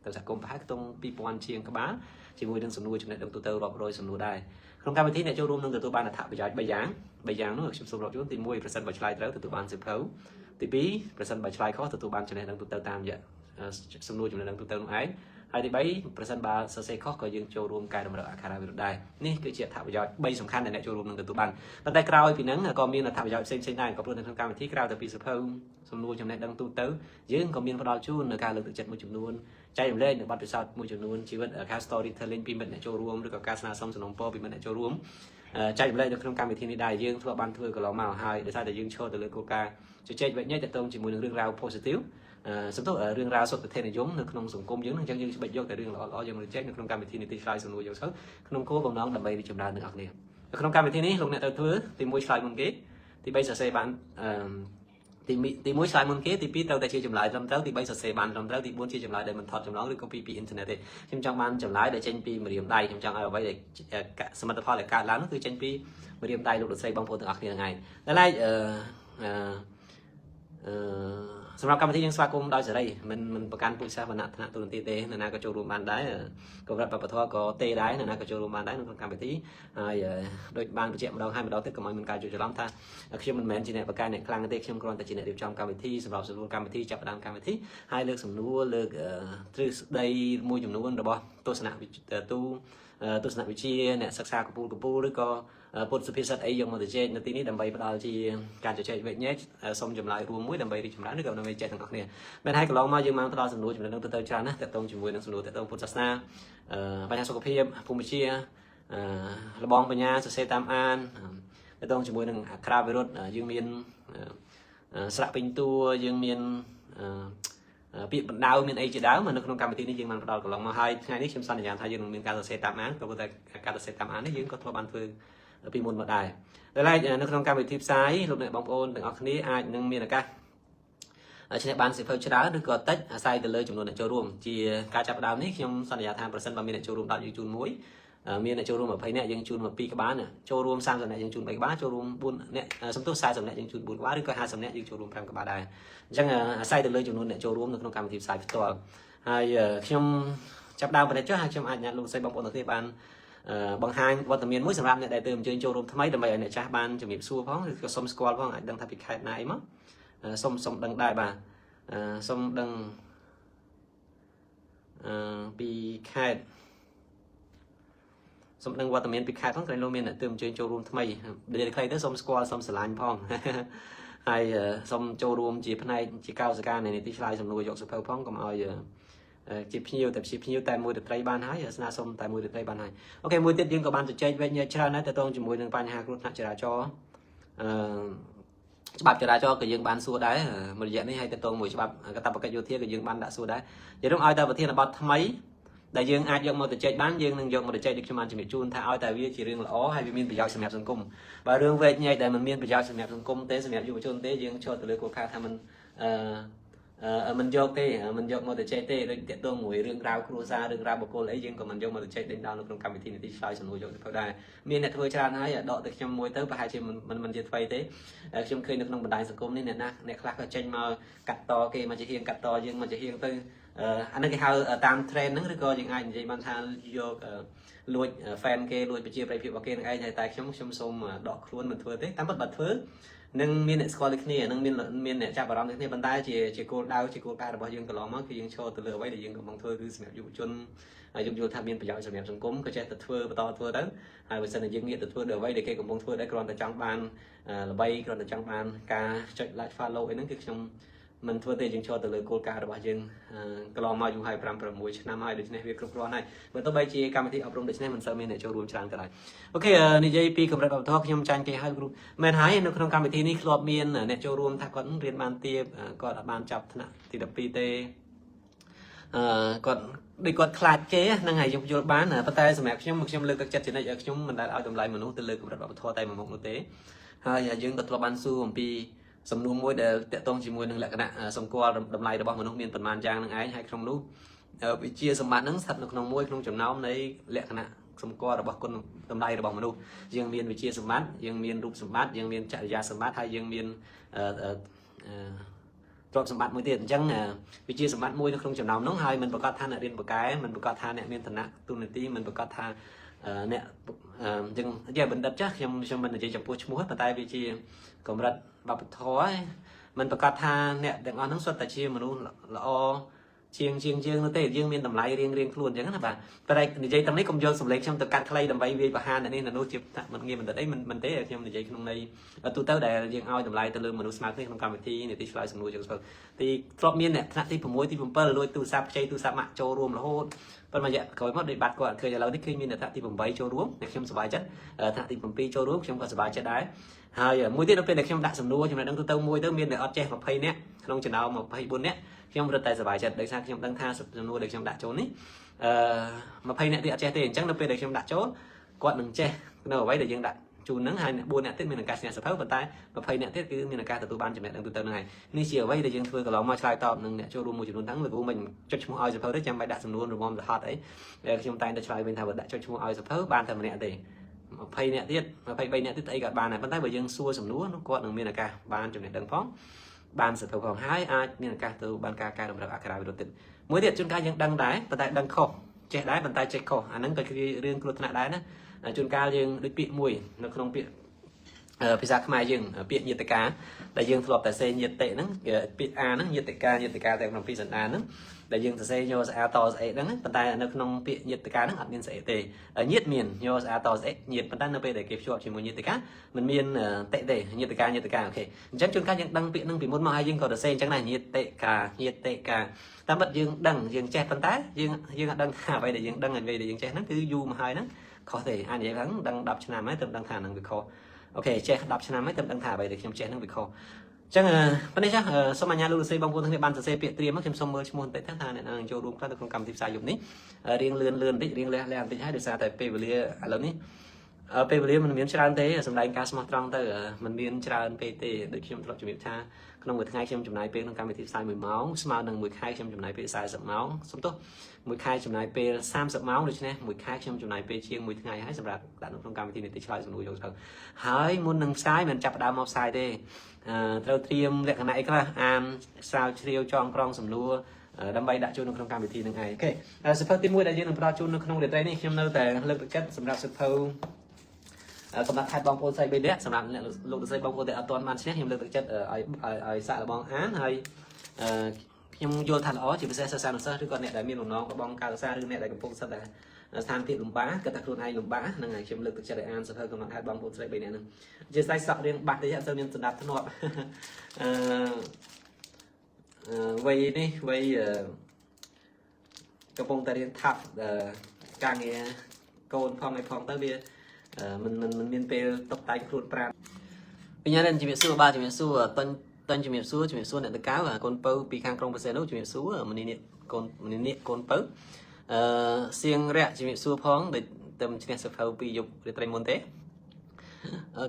ទៅសហគមន៍ប្រហែលខ្ទង់2000ជាងក្បាលជាមួយនឹងសំណួរចំណេះដឹងទូទៅរាប់រយសំណួរដែរក្នុងកម្មវិធីអ្នកចូលរួមនឹងទទួលបានអត្ថប្រយោជន៍3យ៉ាង3យ៉ាងនោះខ្ញុំសូមរាប់ជូនទី1ប្រសិនបើឆ្លើយត្រូវទទួលបានសៀវភៅទី2ប្រសិនបើឆ្លើយខុសទទួលបានចំណេះដឹងទូទៅតាមរយៈសំណួរចំណេះដឹងទូទៅនោះឯងហើយទី3ប្រសិនបើសរសេរខុសក៏យើងចូលរួមកែតម្រូវអក្ខរាវិរុទ្ធដែរនេះគឺជាអត្ថប្រយោជន៍3សំខាន់ដែលអ្នកចូលរួមនឹងទទួលបានប៉ុន្តែក្រោយពីហ្នឹងក៏មានអត្ថប្រយោជន៍ផ្សេងៗដែរក៏ព្រោះនៅក្នុងកម្មវិធីក្រៅតែពីសភៅសំណួរចំណេះដឹងទូទៅយើងក៏មានផ្ដល់ជូននៅការលើកទឹកចិត្តមួយចំនួនចែករំលែកនៅបទពិសោធន៍មួយចំនួនជីវិតការ storytelling ពីមិត្តអ្នកចូលរួមឬក៏ការស្នើសុំសំណូមពរពីមិត្តអ្នកចូលរួមចែករំលែកនៅក្នុងកម្មវិធីនេះដែរយើងធ្លាប់បានធ្វើកន្លងមកហើយដោយសារតែយើងឈរទៅលើគោលការណ៍ជជែកវែកញែកទាក់ទងជាមួយនឹងរឿងរ៉ាវ positive សំទោសរឿងរ៉ាវសុទិដ្ឋិនិយមនៅក្នុងសង្គមយើងអញ្ចឹងយើងច្បិចយកតែរឿងល្អៗយកមកចែកនៅក្នុងកម្មវិធីនីតិឆ្លើយសំណួរយកទៅក្នុងគោលបំណងដើម្បីរីកចម្រើនទាំងអស់គ្នានៅក្នុងកម្មវិធីនេះលោកអ្នកត្រូវធ្វើទី1ឆ្លើយមុនគេទី3សរសេរបានអឺទីទី1ឆ្លើយមុនគេទី2ត្រូវតែជាចម្លើយត្រឹមត្រូវទី3សរសេរបានត្រឹមត្រូវទី4ជាចម្លើយដែលមិនថតចម្លងឬក៏ពីពីអ៊ីនធឺណិតទេខ្ញុំចង់បានចម្លើយដែលចេញពីម្រាមដៃខ្ញុំចង់ឲ្យអ្វីដែលសមិទ្ធផលដែលកើតឡើងនោះគឺចេញពីម្រាមដៃលោកលោកស្រីបងប្អូនទាំងអស់គ្នាហ្នឹងឯងតែឡែកអឺអឺសម្រាប់កម្មវិធីយើងស្វាគមន៍ដោយសេរីមិនមិនប្រកាន់ពុជសាសវណ្ណៈឋានៈទូនទីទេនរណាក៏ចូលរួមបានដែរកម្រិតវប្បធម៌ក៏ទេដែរនរណាក៏ចូលរួមបានដែរនៅក្នុងកម្មវិធីហើយដូចបានបញ្ជាក់ម្ដងហើយម្ដងទៀតកុំឲ្យមានការយល់ច្រឡំថាខ្ញុំមិនមែនជាអ្នកបកកែអ្នកខ្លាំងទេខ្ញុំគ្រាន់តែជាអ្នករៀបចំកម្មវិធីសម្រាប់សម្រួលកម្មវិធីចាប់ផ្ដើមកម្មវិធីហើយលើកសំណួរលើកទ្រឹស្ដីមួយចំនួនរបស់ទស្សនវិជ្ជាទូទស្សនវិជ្ជាអ្នកសិក្សាកំពូលកំពូលឬក៏ពុទ្ធសុភាសិតអីយកមកទៅជែកនៅទីនេះដើម្បីផ្ដល់ជាការជជែកវែកញែកសុំចម្លើយរួមមួយដើម្បីរីកចម្រើនឬក៏ដើម្បីចែកទាំងអស់គ្នាមែនហើយកន្លងមកយើងបានផ្ដល់សំណួរចំណេះដឹងទៅទៅច្រើនណាស់ទាក់ទងជាមួយនឹងសំណួរទាក់ទងពុទ្ធសាសនាបញ្ហាសុខភាពភូមិវិទ្យាលបងបញ្ញាសរសេរតាមអានទាក់ទងជាមួយនឹងអក្ខរាវិរុទ្ធយើងមានស្រាក់ពេញតួយើងមានពាក្យបណ្ដៅមានអីជាដើមនៅក្នុងកម្មវិធីនេះយើងបានផ្ដល់កន្លងមកហើយថ្ងៃនេះខ្ញុំសន្យាថាយើងនឹងមានការសរសេរតាមអានក៏ប៉ុន្តែការសរសេរតាមអាននេះយើងក៏ធ្លាប់បានធ្វើ ពីមុនមកដែរដោយឡែកនៅក្នុងកម្មវិធីផ្សាយលោកអ្នកបងប្អូនទាំងអស់គ្នាអាចនឹងមានឱកាសឈ្នះបានសៀវភៅច្រើនឬក៏តិចអាស្រ័យទៅលើចំនួនអ្នកចូលរួមជាការចាប់ផ្ដើមនេះខ្ញុំសន្យាថាប្រសិនបើមានអ្នកចូលរួម10យើងជូនមួយមានអ្នកចូលរួម20នាក់យើងជូនមក2ក្បាលចូលរួម30នាក់យើងជូន3ក្បាលចូលរួម4នាក់សំទោស40នាក់យើងជូន4ក្បាលឬក៏50នាក់យើងចូលរួម5ក្បាលដែរអញ្ចឹងអាស្រ័យទៅលើចំនួនអ្នកចូលរួមនៅក្នុងកម្មវិធីផ្សាយផ្ទាល់ហើយខ្ញុំចាប់ដើមប្រតិចុះហើយខ្ញុំអាចញ៉ាំលោកស្រីបងប្អូនទាំងគ្នាបានបង្ហាញវត្តមានមួយសម្រាប់អ្នកដែលទើបអញ្ជើញចូលរួមថ្មីដើម្បីឲ្យអ្នកចាស់បានជំរាបសួរផងឬក៏សុំស្គាល់ផងអាចដឹងថាពីខេត្តណាអីមកសុំសុំដឹងដែរបាទសុំដឹងអឺពីខេត្តសូមដឹងវត្តមានពីខេត្តផងក្រែងលោកមានអ្នកទើបអញ្ជើញចូលរួមថ្មីនិយាយខ្លីទៅសូមស្គាល់សូមស្រឡាញ់ផងហើយសូមចូលរួមជាផ្នែកជាកោសិកានៃនីតិឆ្លើយសំណួរយកសៀវភៅផងកុំឲ្យជាភ្ញៀវតែជាភ្ញៀវតែមួយរាត្រីបានហើយស្នើសុំតែមួយរាត្រីបានហើយ OK មួយទៀតយើងក៏បានជជែកវែកញែកច្រើនដែរតទៅជាមួយនឹងបញ្ហាគ្រោះថ្នាក់ចរាចរណ៍អឺច្បាប់ចរាចរណ៍ក៏យើងបានសួរដែរមួយរយៈនេះហើយតទៅមួយច្បាប់កាតព្វកិច្ចយោធាក៏យើងបានដាក់សួរដែរនិយាយរួមឲ្យតែប្រធានបទថ្មីដែលយើងអាចយកមកទៅចែកបានយើងនឹងយកមកទៅចែកដូចខ្ញុំបានជំរាបជូនថាឲ្យតែវាជារឿងល្អហើយវាមានប្រយោជន៍សម្រាប់សង្គមបើរឿងវែកញែកដែលមិនមានប្រយោជន៍សម្រាប់សង្គមទេសម្រាប់យុវជនទេយើងឈរទៅលើគោលការណ៍ថាមិនអឺមិនយកទេមិនយកមកទៅចែកទេដូចតាក់ទងមួយរឿងរ៉ាវគ្រួសាររឿងរ៉ាវបុគ្គលអីយើងក៏មិនយកមកទៅចែកដេញដោលនៅក្នុងកម្មវិធីនីតិឆ្លើយសំណួរយកទៅដែរមានអ្នកធ្វើច្រើនហើយដកទៅខ្ញុំមួយទៅប្រហែលជាមិនមិនជាថ្មីទេខ្ញុំឃើញនៅក្នុងបណ្ដាញសង្គមនេះអ្នកណាអ្នកខ្លះក៏ចេញមកកាត់តគេមកជាហៀងកាត់តយើងមកជាហៀងទៅអានេះគេហៅតាម trend ហ្នឹងឬក៏យើងអាចនិយាយបានថាយកលួច fan គេលួចប្រជាប្រិយភាពរបស់គេនឹងឯងហើយតែខ្ញុំខ្ញុំសូមដកខ្លួនមិនធ្វើទេតាមពិតបើធ្វើនឹងមានអ្នកស្គាល់ដូចគ្នានឹងមានមានអ្នកចាប់អារម្មណ៍ដូចគ្នាប៉ុន្តែជាជាគោលដៅជាគោលការណ៍របស់យើងកន្លងមកគឺយើងឈរទៅលើអ្វីដែលយើងកំពុងធ្វើគឺសម្រាប់យុវជនហើយយើងយល់ថាមានប្រយោជន៍សម្រាប់សង្គមក៏ចេះតែធ្វើបន្តធ្វើទៅហើយបើសិនជាយើងងាកទៅធ្វើដល់អ្វីដែលគេកំពុងធ្វើដែរគ្រាន់តែចង់បានល្បីគ្រាន់តែចង់បានការចុច like follow អីហ្នឹងគឺខ្ញុំមិនធ្វើទេយើងចូលទៅលើគោលការណ៍របស់យើងកន្លងមកយូរហើយ5 6ឆ្នាំហើយដូច្នេះវាគ្រប់គ្រាន់ហើយបើទោះបីជាកម្មវិធីអប់រំដូច្នេះមិនសូវមានអ្នកចូលរួមច្រើនក៏ដោយ OK និយាយពីកម្រិតវប្បធម៌ខ្ញុំចាញ់គេហើយគ្រូមែនហើយនៅក្នុងកម្មវិធីនេះធ្លាប់មានអ្នកចូលរួមថាគាត់រៀនបានទាបគាត់អត់បានចាប់ថ្នាក់ទី12ទេអឺគាត់ដូចគាត់ខ្លាចគេហ្នឹងហើយខ្ញុំយល់បានប៉ុន្តែសម្រាប់ខ្ញុំខ្ញុំលើកទឹកចិត្តជានិច្ចខ្ញុំមិនដែលឲ្យតម្លៃមនុស្សទៅលើកម្រិតវប្បធម៌តែមួយមុខនោះទេហើយយើងក៏ធ្លាប់បានសួរអំពីសំណួរមួយដែលតាក់ទងជាមួយនឹងលក្ខណៈសម្គាល់តម្លៃរបស់មនុស្សមានប៉ុន្មានយ៉ាងនឹងឯងហើយក្នុងនោះវិជាសម្បត្តិហ្នឹងស្ថិតនៅក្នុងមួយក្នុងចំណោមនៃលក្ខណៈសម្គាល់របស់គុណតម្លៃរបស់មនុស្សយើងមានវិជាសម្បត្តិយើងមានរូបសម្បត្តិយើងមានចរិយាសម្បត្តិហើយយើងមានអឺទ្រព្យសម្បត្តិមួយទៀតអញ្ចឹងវិជាសម្បត្តិមួយនៅក្នុងចំណោមនោះហើយមិនប្រកាសថាអ្នករៀនពូកែមិនប្រកាសថាអ្នកមានឋានៈទូនាទីមិនប្រកាសថាអ្នកអញ្ចឹងជាបណ្ឌិតចាស់ខ្ញុំខ្ញុំមិននិយាយចំពោះឈ្មោះប៉ុន្តែវាជាកម្រិតវប្បធម៌មិនប្រកាសថាអ្នកទាំងអស់ហ្នឹងសុទ្ធតែជាមនុស្សល្អជាងជាងយើងនោះទេយើងមានតម្លៃរៀងរៀងខ្លួនអញ្ចឹងណាបាទតែនិយាយត្រង់នេះកុំយកសម្លេងខ្ញុំទៅកាត់ខ្លីដើម្បីវាយប្រហារអ្នកនេះអ្នកនោះជាមិនងាយបណ្ឌិតអីមិនមិនទេខ្ញុំនិយាយក្នុងន័យទូទៅដែលយើងឲ្យតម្លៃទៅលើមនុស្សស្មើគ្នាក្នុងកម្មវិធីនីតិឆ្លើយសំណួរចឹងទៅទីធ្លាប់មានអ្នកថ្នាក់ទី6ទី7លួចទូរស័ព្ទខ្ចីទូរស័ព្ទម៉ាក់ចូលរួមរហូតប៉ុន្តែរយៈក្រោយមកដូចបាត់គាត់ឃើញឥឡូវនេះឃើញមានអ្នកថ្នាក់ទី8ចូលរួមតែខ្ញុំសប្បាយចិត្តថ្នាក់ទី7ចូលរួមខ្ញុំក៏សប្បាយចិត្តដែរហើយមួយទៀតនៅពេលដែលខ្ញុំដាក់សំណួរចំណេះដឹងទូទៅមួយទៅមានអ្នកអត់ចេះ20នាក់ក្នុងចំណោម24នាក់ខ្ញុំរត់តែសប្បាយចិត្តដោយសារខ្ញុំដឹងថាសំណួរដែលខ្ញុំដាក់ចូលនេះអឺ20នាក់ទៀតអត់ចេះទេអញ្ចឹងនៅពេលដែលខ្ញុំដាក់ចូលគាត់នឹងចេះនៅអ្វីដែលយើងដាក់ជូនហ្នឹងហើយ4នាក់ទៀតមានឱកាសឈ្នះសៀវភៅប៉ុន្តែ20នាក់ទៀតគឺមានឱកាសទទួលបានចំណេះដឹងទូទៅហ្នឹងហើយនេះជាអ្វីដែលយើងធ្វើកន្លងមកឆ្លើយតបនឹងអ្នកចូលរួមមួយចំនួនហ្នឹងលោកគ្រូមិនចុចឈ្មោះឲ្យសៀវភៅទេចាំបាច់ដាក់សំណួររមរហត់អីខ្ញុំតែងតែឆ្លើយវិញថាបើដាក់ចុចឈ្មោះឲ្យសៀវភៅបានតែម្នាក់ទេ20នាក់ទៀត23នាក់ទៀតអីក៏បានដែរប៉ុន្តែបើយើងសួរសំណួរនោះគាត់នឹងមានឱកាសបានចំណេះដឹងផងបានសៀវភៅផងហើយអាចមានឱកាសទៅបានការកែតម្រូវអក្ខរាវិរុទ្ធទៀតមួយទៀតជួនកាលយើងដឹងដែរប៉ុន្តែដឹងខុសចេះដែរប៉ុន្តែចេះខុសអាហ្នឹងក៏គឺរឿងគ្រោះថ្នាក់ដែរណាជួនកាលយើងដូចពាក្យមួយនៅក្នុងពាក្យភាសាខ្មែរយើងពាក្យញាតិកាដែលយើងធ្លាប់តែសេញាតិហ្នឹងពាក្យអាហ្នឹងញាតិកាញាតិកាតែក្នុងពីសន្តានហ្នឹងដែលយើងសរសេរយកស្អាតស្អេហ្នឹងប៉ុន្តែនៅក្នុងពាក្យញាតិកាហ្នឹងអត់មានស្អេទេញាតិមានយកស្អាតស្អេញាតិប៉ុន្តែនៅពេលដែលគេភ្ជាប់ជាមួយញាតិកាมันមានតិទេញាតិកាញាតិកា OK អញ្ចឹងជួនកាលយើងដឹងពាក្យហ្នឹងពីមុនមកហើយយើងក៏សរសេរអញ្ចឹងដែរញាតិកាញាតិកាតាមពិតយើងដឹងយើងចេះប៉ុន្តែយើងយើងអត់ដឹងថាអ្វីដែលយើងដឹងអ្វីដែលយើងចេះហ្នឹងគឺយូរមកហើយហ្នឹងខុសទេអាចនិយាយថាដឹង10ឆ្នាំហើយទើបដឹងថាហ្នឹងវាខុស OK ចេះ10ឆ្នាំហើយទើបដឹងថាអ្វីដែលខ្ញុំចេះហ្នឹងវាខុសអញ្ចឹងប៉ុណ្នេះចាសូមអញ្ញាតលោកលោកស្រីបងប្អូនទាំងគ្នាបានសរសេរពាក្យត្រៀមមកខ្ញុំសូមមើលឈ្មោះបន្តិចថាអ្នកណានឹងចូលរួមខ្លះនៅក្នុងកម្មវិធីផ្សាយយប់នេះរៀងលឿនលឿនបន្តិចរៀងលះលះបន្តិចហើយដោយសារតែពេលវេលាឥឡូវនេះ ពេលវេលាមិនមានច្រើនទេសម្ដែងការស្មោះត្រង់ទៅមិនមានច្រើនពេកទេដូចខ្ញុំធ្លាប់ជំរាបថាក្នុងមួយថ្ងៃខ្ញុំចំណាយពេលក្នុងកម្មវិធីផ្សាយ1ម៉ោងស្មើនឹងមួយខែខ្ញុំចំណាយពេល40ម៉ោងសំទោសមួយខែចំណាយពេល30ម៉ោងដូច្នេះមួយខែខ្ញុំចំណាយពេលជាងមួយថ្ងៃហើយសម្រាប់ដាក់នៅក្នុងកម្មវិធីនីតិឆ្លើយសំណួរយកទៅហើយមុននឹងផ្សាយមិនចាប់ផ្ដើមមកផ្សាយទេអឺត្រូវត្រៀមលក្ខណៈអីខ្លះអានស្រាវជ្រាវចងក្រងសំណួរដើម្បីដាក់ជូននៅក្នុងកម្មវិធីនឹងឯង okay សៀវភៅទី1ដែលយើងនឹងផ្ដល់ជូននៅក្នុងរាត្រីនេះខ្ញុំនៅតែលើកទឹកចិត្តសម្រាប់សៀវភៅកំណត់ហេតុបងប្អូនស្រី3នាក់សម្រាប់អ្នកលោកស្រីបងប្អូនដែលអត់ទាន់បានឈ្នះខ្ញុំលើកទឹកចិត្តឲ្យឲ្យសាកល្បងអានហើយខ្ញុំយល់ថាល្អជាពិសេសសិស្សានុសិស្សឬក៏អ្នកដែលមានបំណងបងការសិក្សាឬអ្នកដែលកំពុងសិក្សាស្ថានភាពលំបាកគិតថាខ្លួនឯងលំបាកហ្នឹងហើយខ្ញុំលើកទឹកចិត្តឲ្យអានសៀវភៅកំណត់ហេតុបងប្អូនស្រី3នាក់ហ្នឹងជាស្ដេចសក់រៀងបាស់តិចអត់សូវមានសណ្ដាប់ធ្នាប់អឺវ័យនេះវ័យកំពុងតែរៀនថាប់ការងារកូនផងឯផងទៅវាមិនមិនមិនមានពេលតុបតែងខ្លួនប្រាណបញ្ញារិនជំរាបសួរបាទជំរាបសួរតុញតុញជំរាបសួរជំរាបសួរអ្នកតកៅកូនពៅពីខាងក្រុងប្រសេនុជំរាបសួរមនីនេះកូនមនីនេះកូនពៅអឺសៀងរៈជំរាបសួរផងដូចទៅឈ្នះសភៅពីយប់រាត្រីមុនទេ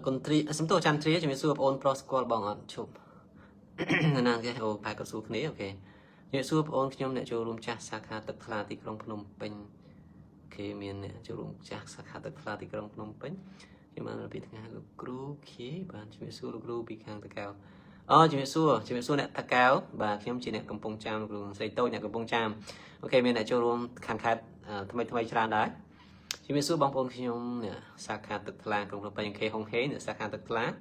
កុនទ្រីសំទោសចន្ទ្រាជំរាបសួរបងអូនប្រុសស្គាល់បងអត់ឈប់ណាគេអូបែរក៏សួរគ្នា okay ជំរាបសួរបងអូនខ្ញុំអ្នកចូលរួមចាស់សាខាទឹកថ្លាទីក្រុងភ្នំពេញគេមានអ្នកចូលរួមចាស់សាខាទឹកថ្លាទីក្រុងភ្នំពេញខ្ញុំបានពីថ្ងៃលោកគ្រូខេបាទជំរាបសួរលោកគ្រូពីខាងតកៅអូជំរាបសួរជំរាបសួរអ្នកតកៅបាទខ្ញុំជាអ្នកកំពង់ចាមលោកគ្រូស្រីតូចអ្នកកំពង់ចាម okay មានអ្នកចូលរួមខាងខេត្តថ្មីថ្មីច្រើនដែរជំរាបសួរបងប្អូនខ្ញុំអ្នកសាខាទឹកថ្លាក្រុងភ្នំពេញខេហុងហេអ្នកសាខាទឹកថ្លា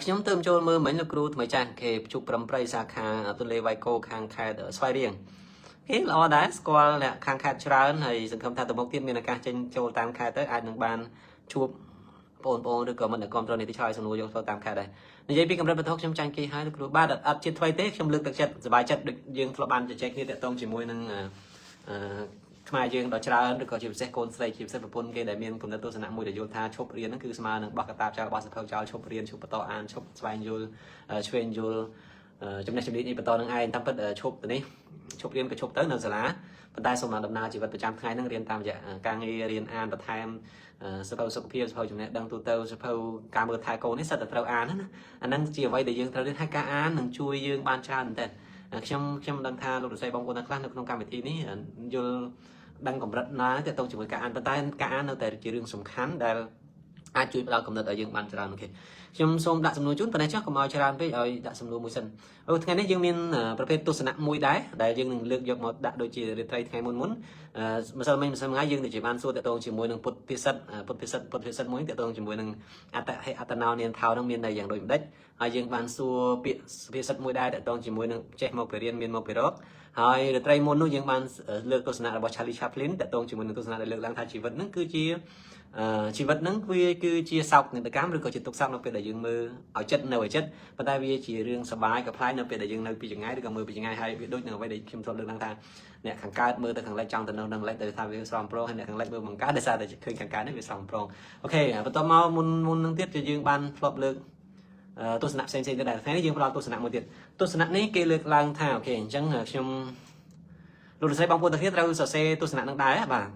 ខ្ញុំទៅចូលមើលមិញលោកគ្រូថ្មីចាស់គេជប់ប្រំប្រៃសាខាទន្លេវ៉ៃកូខាងខេត្តស្វាយរៀងគេល្អដែរស្គាល់អ្នកខាងខេត្តច្រើនហើយសង្ឃឹមថាទៅមុខទៀតមានឱកាសចេញចូលតាមខេត្តទៅអាចនឹងបានជួបបងប្អូនឬក៏មិត្តអ្នកគាំទ្រនេះទីឆ្លើយសំណួរយកទៅតាមខេត្តដែរនិយាយពីកម្រិតបន្ថុកខ្ញុំចាញ់គេហើយលោកគ្រូបាទអត់ជាថ្មីទេខ្ញុំលើកទឹកចិត្តសប្បាយចិត្តដូចយើងធ្លាប់បានជជែកគ្នាតាក់ទងជាមួយនឹងអឺខ្មែរយើងដ៏ច្រើនឬក៏ជាពិសេសកូនស្រីជាពិសេសប្រពន្ធគេដែលមានគំនិតទស្សនៈមួយដែលយល់ថាឈប់រៀនហ្នឹងគឺស្មើនឹងបោះកតាបចោលបោះសភៅចោលឈប់រៀនឈប់បន្តអានឈប់ស្វែងយល់ឆ្វេងយល់ចំណេះជំនាញនេះបន្តនឹងឯងតាមពិតឈប់ទៅនេះឈប់រៀនក៏ឈប់ទៅនៅសាលាប៉ុន្តែសូមដំណើរជីវិតប្រចាំថ្ងៃហ្នឹងរៀនតាមរយៈការងាររៀនអានបន្ថែមសភៅសុខភាពសភៅចំណេះដឹងទូទៅសភៅការមើលថែកូននេះសិតតែត្រូវអានណាអាហ្នឹងជាអ្វីដែលយើងត្រូវរៀនហើយការអាននឹងជួយយើងបានច្រើនមែនទែនខ្ញុំខ្ញុំដឹងថាលោករស័យបងប្អូនខ្លះនៅក្នុងកម្មវិធីនេះយល់ដឹងកម្រិតណាទាក់ទងជាមួយការអានប៉ុន្តែការអាននៅតែជារឿងសំខាន់ដែលអាចជួយផ្ដល់កំណត់ឲ្យយើងបានច្រើន okay ខ្ញុំសូមដាក់សំណួរជូនប៉ុន្តែចុះកុំឲ្យច្រើនពេកឲ្យដាក់សំណួរមួយសិនអូថ្ងៃនេះយើងមានប្រភេទទស្សនៈមួយដែរដែលយើងនឹងលើកយកមកដាក់ដូចជារាត្រីថ្ងៃមុនមុនម្សិលមិញម្សិលថ្ងៃយើងដូចជាបានសួរទាក់ទងជាមួយនឹងពុទ្ធពិសិដ្ឋពុទ្ធពិសិដ្ឋពុទ្ធពិសិដ្ឋមួយទាក់ទងជាមួយនឹងអត្តហេអត្តណោនានថោនឹងមានន័យយ៉ាងដូចម្ដេចហើយយើងបានសួរពាក្យសុភាសិតមួយដែរទាក់ទងជាមួយនឹងចេះមកពីរៀនមានមកពីរកហើយរាត្រីមុននោះយើងបានលើកទស្សនៈរបស់ Charlie Chaplin ទាក់ទងជាមួយនឹងទស្សនៈដែលលើកឡើងថាជីវិតនឹងគឺជាជីវិតហ្នឹងវាគឺជាសោកនាដកម្មឬក៏ជាទុក្ខសោកនៅពេលដែលយើងមើលឲ្យចិត្តនៅឲ្យចិត្តប៉ុន្តែវាជារឿងសបាយក៏ប្លែកនៅពេលដែលយើងនៅពីចង្ងាយឬក៏មើលពីចង្ងាយហើយវាដូចនឹងអ្វីដែលខ្ញុំធ្លាប់លើកឡើងថាអ្នកខាងកើតមើលទៅខាងលិចចង់ទៅនៅនឹងលិចដោយថាវាស្រោមប្រងហើយអ្នកខាងលិចមើលបង្កើតដោយសារតែឃើញខាងកើតនេះវាស្រោមប្រង okay បន្ទាប់មកមុនមុននឹងទៀតគឺយើងបានធ្លាប់លើកទស្សនៈផ្សេងៗទៀតដែរថ្ងៃនេះយើងផ្ដល់ទស្សនៈមួយទៀតទស្សនៈនេះគេលើកឡើងថា okay អញ្ចឹងខ្ញុំលោកស្រីបងប្អូនទាំងគ្នាត្រូវសរសេរទស្សនៈនឹងដែរបាទ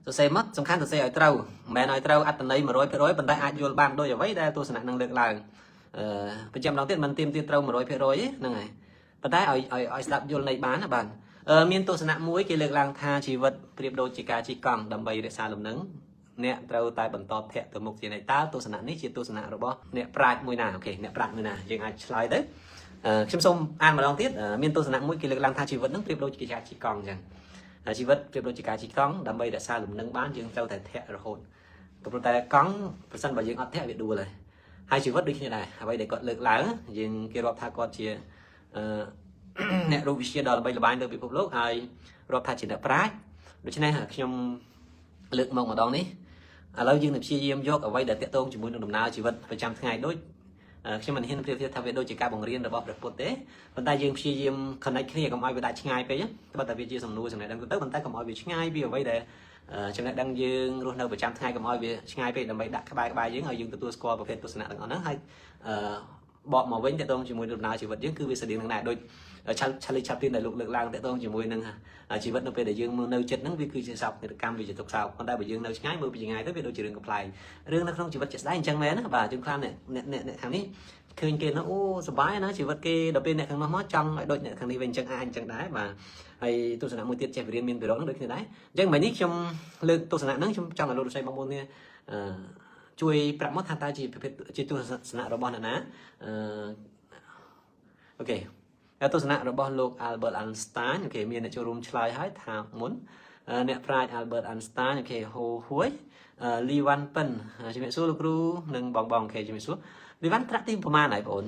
សរសេរមកសំខាន់សរសេរឲ្យត្រូវមិនមែនឲ្យត្រូវអត្តន័យ100%ប៉ុន្តែអាចយល់បានដោយអ្វីដែលទស្សនៈនឹងលើកឡើងអឺបញ្ជាក់ម្ដងទៀតមិនទៀមទាត្រូវ100%ទេហ្នឹងហើយប៉ុន្តែឲ្យឲ្យឲ្យស្ដាប់យល់ន័យបានណាបាទមានទស្សនៈមួយគេលើកឡើងថាជីវិតប្រៀបដូចជាការជិះកង់ដើម្បីរក្សាលំនឹងអ្នកត្រូវតែបន្តធាក់ទៅមុខជានិច្ចតើទស្សនៈនេះជាទស្សនៈរបស់អ្នកប្រាជ្ញមួយណា okay អ្នកប្រាជ្ញមួយណាយើងអាចឆ្លើយទៅខ្ញុំសូមអានម្ដងទៀតមានទស្សនៈមួយគេលើកឡើងថាជីវិតនឹងប្រៀបដូចជាការជិះកង់អញ្ចឹងជីវិតប្រៀបដូចជាការជិះកង់ដើម្បីរក្សាលំនឹងបានយើងត្រូវតែធាក់រហូតព្រោះតែកង់ប្រសិនបើយើងអត់ធាក់វាដួលហើយហើយជីវិតដូចគ្នាដែរអ្វីដែលគាត់លើកឡើងយើងគេរាប់ថាគាត់ជាអឺអ្នករូបវិទ្យាដ៏ល្បីល្បាញលើពិភពលោកហើយរាប់ថាជាអ្នកប្រាជ្ញដូច្នេះខ្ញុំលើកមកម្ដងនេះឥឡូវយើងនឹងព្យាយាមយកអ្វីដែលតាក់ទងជាមួយនឹងដំណើរជីវិតប្រចាំថ្ងៃដូចខ្ញុំមិនហ៊ានប្រៀបធៀបថាវាដូចជាការបង្រៀនរបស់ព្រះពុទ្ធទេប៉ុន្តែយើងព្យាយាម connect គ្នាកុំឲ្យវាដាច់ឆ្ងាយពេកបើតែវាជាសំណួរចំណេះដឹងទៅប៉ុន្តែកុំឲ្យវាឆ្ងាយពីអ្វីដែលចំណេះដឹងយើងរស់នៅប្រចាំថ្ងៃកុំឲ្យវាឆ្ងាយពេកដើម្បីដាក់ក្បែរក្បែរយើងឲ្យយើងទទួលស្គាល់ប្រភេទទស្សនៈទាំងអស់ហ្នឹងហើយអឺ បកមកវិញតកតងជាមួយដំណើរជីវិតយើងគឺវាស្តៀងនឹងដែរដូច Charlie Chaplin ដែលលោកលើកឡើងតកតងជាមួយនឹងជីវិតនៅពេលដែលយើងមើលនៅចិត្តហ្នឹងវាគឺជាសោកនាដកម្មវាជាទុក្ខសោកប៉ុន្តែបើយើងនៅឆ្ងាយមើលពីឆ្ងាយទៅវាដូចជារឿងកំប្លែងរឿងនៅក្នុងជីវិតជាក់ស្ដែងអញ្ចឹងមែនណាបាទជួនខ្លះអ្នកអ្នកអ្នកខាងនេះឃើញគេនោះអូសប្បាយណាជីវិតគេដល់ពេលអ្នកខាងនោះមកចង់ឲ្យដូចអ្នកខាងនេះវិញអញ្ចឹងអាចអញ្ចឹងដែរបាទហើយទស្សនៈមួយទៀតចេះរៀនមានពិរោធហ្នឹងដូចគ្នាដែរអញ្ចឹងមិញនេះខ្ញុំលើកទស្សនៈហ្នឹងខ្ញុំចង់ឲ្យលោកលោកស្រីបងប្អូននេះអឺជួយប្រាប់មកថាតើជាប្រភេទជាទស្សនៈរបស់អ្នកណាអឺ okay ទស្សនៈរបស់លោក Albert Einstein okay មានអ្នកចូលរួមឆ្លើយហើយថាមុនអ្នកប្រាជ្ញ Albert Einstein okay ហូហួយលីវ៉ាន់ពិនជំរាបសួរលោកគ្រូនិងបងបង okay ជំរាបសួរលីវ៉ាន់ត្រាក់ទីប្រហែលហើយបងអូន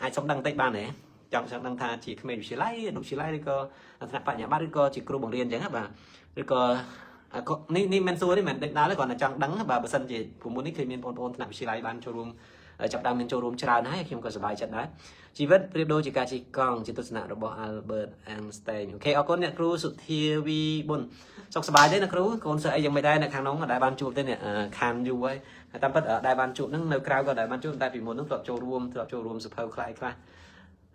អាចសុំដឹងបន្តិចបានទេចង់ចង់ដឹងថាជាក្មេងវិទ្យាល័យអនុវិទ្យាល័យឬក៏ថ្នាក់បញ្ញាបត្រឬក៏ជាគ្រូបង្រៀនអញ្ចឹងបាទឬក៏នេះនេះមិនសួរទេមិនដេញដើរទេគ្រាន់តែចង់ដឹងបាទបើសិនជាព្រោះមុននេះឃើញមានបងប្អូនថ្នាក់វិទ្យាល័យបានចូលរួមចាប់ដើមមានចូលរួមច្រើនហើយខ្ញុំក៏សប្បាយចិត្តដែរជីវិតប្រៀបដូចជាការជិះកង់ជាទស្សនៈរបស់ Albert Einstein okay អរគុណអ្នកគ្រូសុធាវីប៊ុនសុខសប្បាយទេអ្នកគ្រូកូនសិស្សអីយ៉ាងមិនដែរនៅខាងនោះដែលបានជួបទេអ្នកខានយូរហើយតាមពិតដែលបានជួបហ្នឹងនៅក្រៅក៏ដែលបានជួបតែពីមុនហ្នឹងធ្លាប់ចូលរួមធ្លាប់ចូលរួមសភៅខ្លះខ្លះ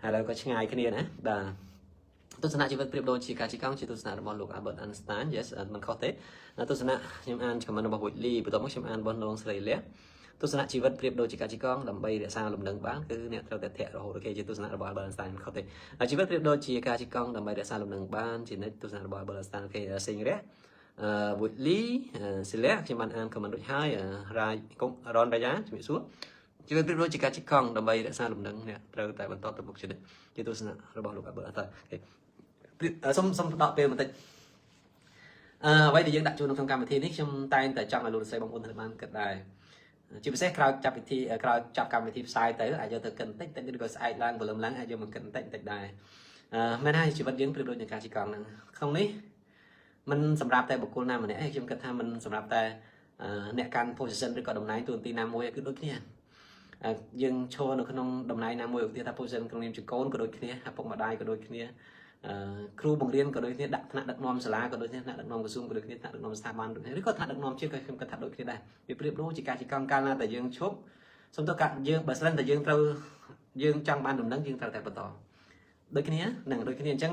ហើយឥឡូវក៏ឆ្ងាយគ្នាណាបាទទស្សនៈជីវិតប្រៀបដូចជាការជិះកង់ជាទស្សនៈរបស់លោក Albert Einstein yes មិនខុសទេទស្សនៈខ្ញុំអាន comment របស់ Woodley បន្ទាប់មកខ្ញុំអានរបស់នងស្រីលះទស្សនៈជីវិតប្រៀបដូចជាការជិះកង់ដើម្បីរក្សាលំនឹងបានគឺអ្នកត្រូវតែធាក់រហូត okay ជាទស្សនៈរបស់ Albert Einstein មិនខុសទេជីវិតប្រៀបដូចជាការជិះកង់ដើម្បីរក្សាលំនឹងបានជានិច្ចទស្សនៈរបស់ Albert Einstein okay សេងរះអឺ Woodley សិលាខ្ញុំបានអាន comment រួចហើយរាយកុងរនរាយាជំរាបសួរជីវិតប្រៀបដូចជាការជិះកង់ដើម្បីរក្សាលំនឹងអ្នកត្រូវតែបន្តទៅមុខជានិច្ចជាទស្សនៈរបស់លោក Albert Einstein okay សូមសូមដកពេលបន្តិចអឺអ្វីដែលយើងដាក់ជូននៅក្នុងកម្មវិធីនេះខ្ញុំតែងតែចង់ឲ្យលោកស្រីបងប្អូនធ្វើបានគិតដែរជាពិសេសក្រោយចាប់ពិធីក្រោយចាប់កម្មវិធីផ្សាយទៅអាចយកទៅគិតបន្តិចតិចឬក៏ស្អែកឡើងព្រលឹមឡើងអាចយកមកគិតបន្តិចបន្តិចដែរអឺមែនហើយជីវិតយើងប្រៀបដូចនឹងការជិះកង់ហ្នឹងក្នុងនេះមិនសម្រាប់តែបុគ្គលណាម្នាក់ឯងខ្ញុំគិតថាមិនសម្រាប់តែអ្នកកាន់ position ឬក៏តំណែងតួនាទីណាមួយគឺដូចគ្នាយើងឈរនៅក្នុងតំណែងណាមួយឧទាហរណ៍ថា position ក្នុងនាមជាកូនក៏ដូចគ្នាឪពុកម្ដាយក៏ដូចគ្នាគ្រូបង្រៀនក៏ដូចគ្នាដាក់ថ្នាក់ដឹកនាំសាលាក៏ដូចគ្នាថ្នាក់ដឹកនាំក្រសួងក៏ដូចគ្នាថ្នាក់ដឹកនាំស្ថាប័នដូចគ្នាឬក៏ថ្នាក់ដឹកនាំជាតិក៏ខ្ញុំគិតថាដូចគ្នាដែរវាប្រៀបដូចជាការជិះកង់កាលណាតែយើងឈប់សំទោសកាយើងបើសិនតែយើងត្រូវយើងចង់បានដំណឹងយើងត្រូវតែបន្តដូចគ្នានឹងដូចគ្នាអញ្ចឹង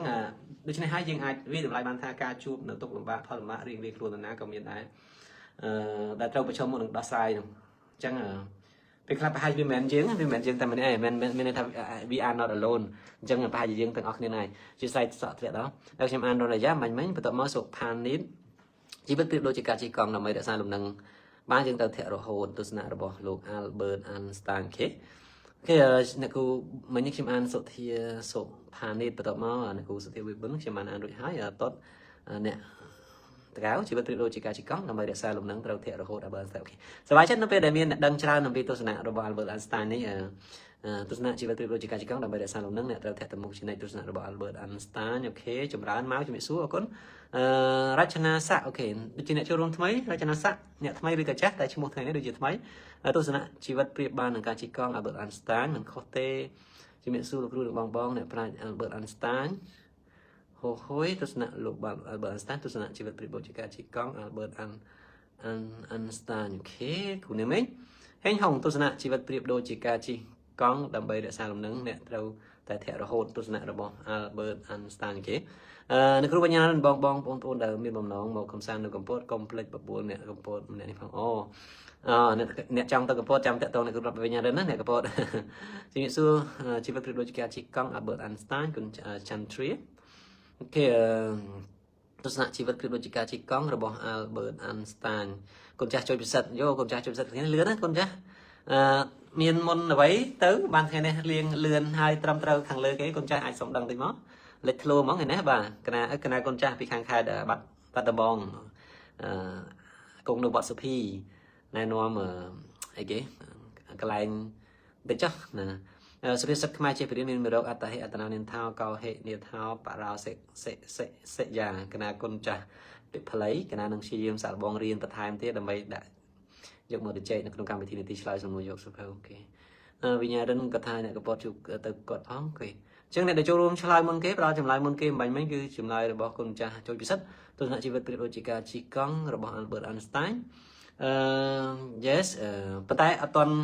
ដូច្នេះហើយយើងអាចវាតម្លៃបានថាការជួបនៅទុក្ខលំបាកផលលំបាករៀងរៀងខ្លួនណាក៏មានដែរអឺដែលត្រូវប្រឈមមុខនឹងដោះស្រាយនោះអញ្ចឹងពេលខ្លះប្រហែលវាមិនមែនយើងវាមិនមែនយើងតែម្នាក់ឯងមិនមានន័យថា we are not alone អញ្ចឹងប្រហែលជាយើងទាំងអស់គ្នាហើយជាស្រ័យសក់ធ្លាក់ដល់ហើយខ្ញុំអានរនយ៉ាមិញមិញបន្ទាប់មកសុផានីតជីវិតប្រៀបដូចជាការជិះកង់ដើម្បីរក្សាលំនឹងបានយើងទៅធាក់រហូតទស្សនៈរបស់លោក Albert Einstein okay អ្នកគ្រូមិញនេះខ្ញុំអានសុធាសុផានីតបន្ទាប់មកអ្នកគ្រូសុធាវិបុនខ្ញុំបានអានរួចហើយតតអ្នកតកៅជីវិតប្រៀបដូចជាការជិះកង់ដើម្បីរក្សាលំនឹងត្រូវធាក់រហូត Albert Einstein okay សប្បាយចិត្តនៅពេលដែលមានអ្នកដឹងច្រើនអំពីទស្សនៈរបស់ Albert Einstein នេះទស្សនៈជីវិតប្រៀបដូចជាការជិះកង់ដើម្បីរក្សាលំនឹងអ្នកត្រូវធាក់ទៅមុខជានិច្ចទស្សនៈរបស់ Albert Einstein okay ចម្រើនមកជំរាបសួរអរគុណអឺរចនាស័ក okay ដូចជាអ្នកចូលរួមថ្មីរចនាស័កអ្នកថ្មីឬក៏ចាស់តែឈ្មោះថ្ងៃនេះដូចជាថ្មីទស្សនៈជីវិតប្រៀបបាននឹងការជិះកង់ Albert Einstein មិនខុសទេជំរាបសួរលោកគ្រូនិងបងបងអ្នកប្រាជ្ញ Albert Einstein ហូហុយទស្សនៈលោកបាទ Albert Einstein ទស្សនៈជីវិតប្រៀបដូចជាការជិះកង់ Albert Einstein okay គ្រូនាងមេហេងហុងទស្សនៈជីវិតប្រៀបដូចជាការជិះកង់ដើម្បីរក្សាលំនឹងអ្នកត្រូវតែធាក់រហូតទស្សនៈរបស់ Albert Einstein okay អឺអ្នកគ្រូបញ្ញាបងបងបងប្អូនដែលមានបំណងមកកំសាន្តនៅកំពតកុំភ្លេចបបួលអ្នកកំពតម្នាក់នេះផងអូអអ្នកអ្នកចង់ទៅកំពតចាំតាក់ទងអ្នកគ្រូបញ្ញាណាអ្នកកំពតជំរាបសួរជីវិតប្រៀបដូចជាការជិះកង់ Albert Einstein គុណចន្ទ្រា okay ទស្សនៈជីវិតប្រៀបដូចជាការជិះកង់របស់ Albert Einstein កូនចាស់ជួយពិសិដ្ឋយោកូនចាស់ជួយពិសិដ្ឋគ្នាលឿនណាកូនចាស់អឺមានមុនអ្វីទៅបានថ្ងៃនេះលៀងលឿនហើយត្រឹមត្រូវខាងលើគេកូនចាស់អាចសុំដឹងតិចមកលេចធ្លោហ្មងឯនេះបាទកណាកណាកូនចាស់ពីខាងខេត្តបាត់បាត់ដំបងអឺគង់នៅវត្តសុភីណែនាំអីគេកន្លែងតិចចុះណាសុភាសិតខ្មែរជាព្រានមានមរោគអត្តហិអត្តនានិនថោកោហិនិថោបរោសិសិសិសិយាកណាគុណចាស់ពិផ្លៃកណានឹងព្យាយាមសាកល្បងរៀនបន្ថែមទៀតដើម្បីដាក់យកមកទៅចែកនៅក្នុងកម្មវិធីនីតិឆ្លើយសំណួរយកសុភៅ okay វិញ្ញារិនកថាអ្នកកពតជួបទៅគាត់ផង okay អញ្ចឹងអ្នកដែលចូលរួមឆ្លើយមុនគេផ្ដល់ចម្លើយមុនគេបាញ់មិញគឺចម្លើយរបស់គុណចាស់ចូលពិសិដ្ឋទស្សនៈជីវិតប្រៀបដូចជាការជិះកង់របស់ Albert Einstein អឺ yes ប៉ុន្តែអត់ទាន់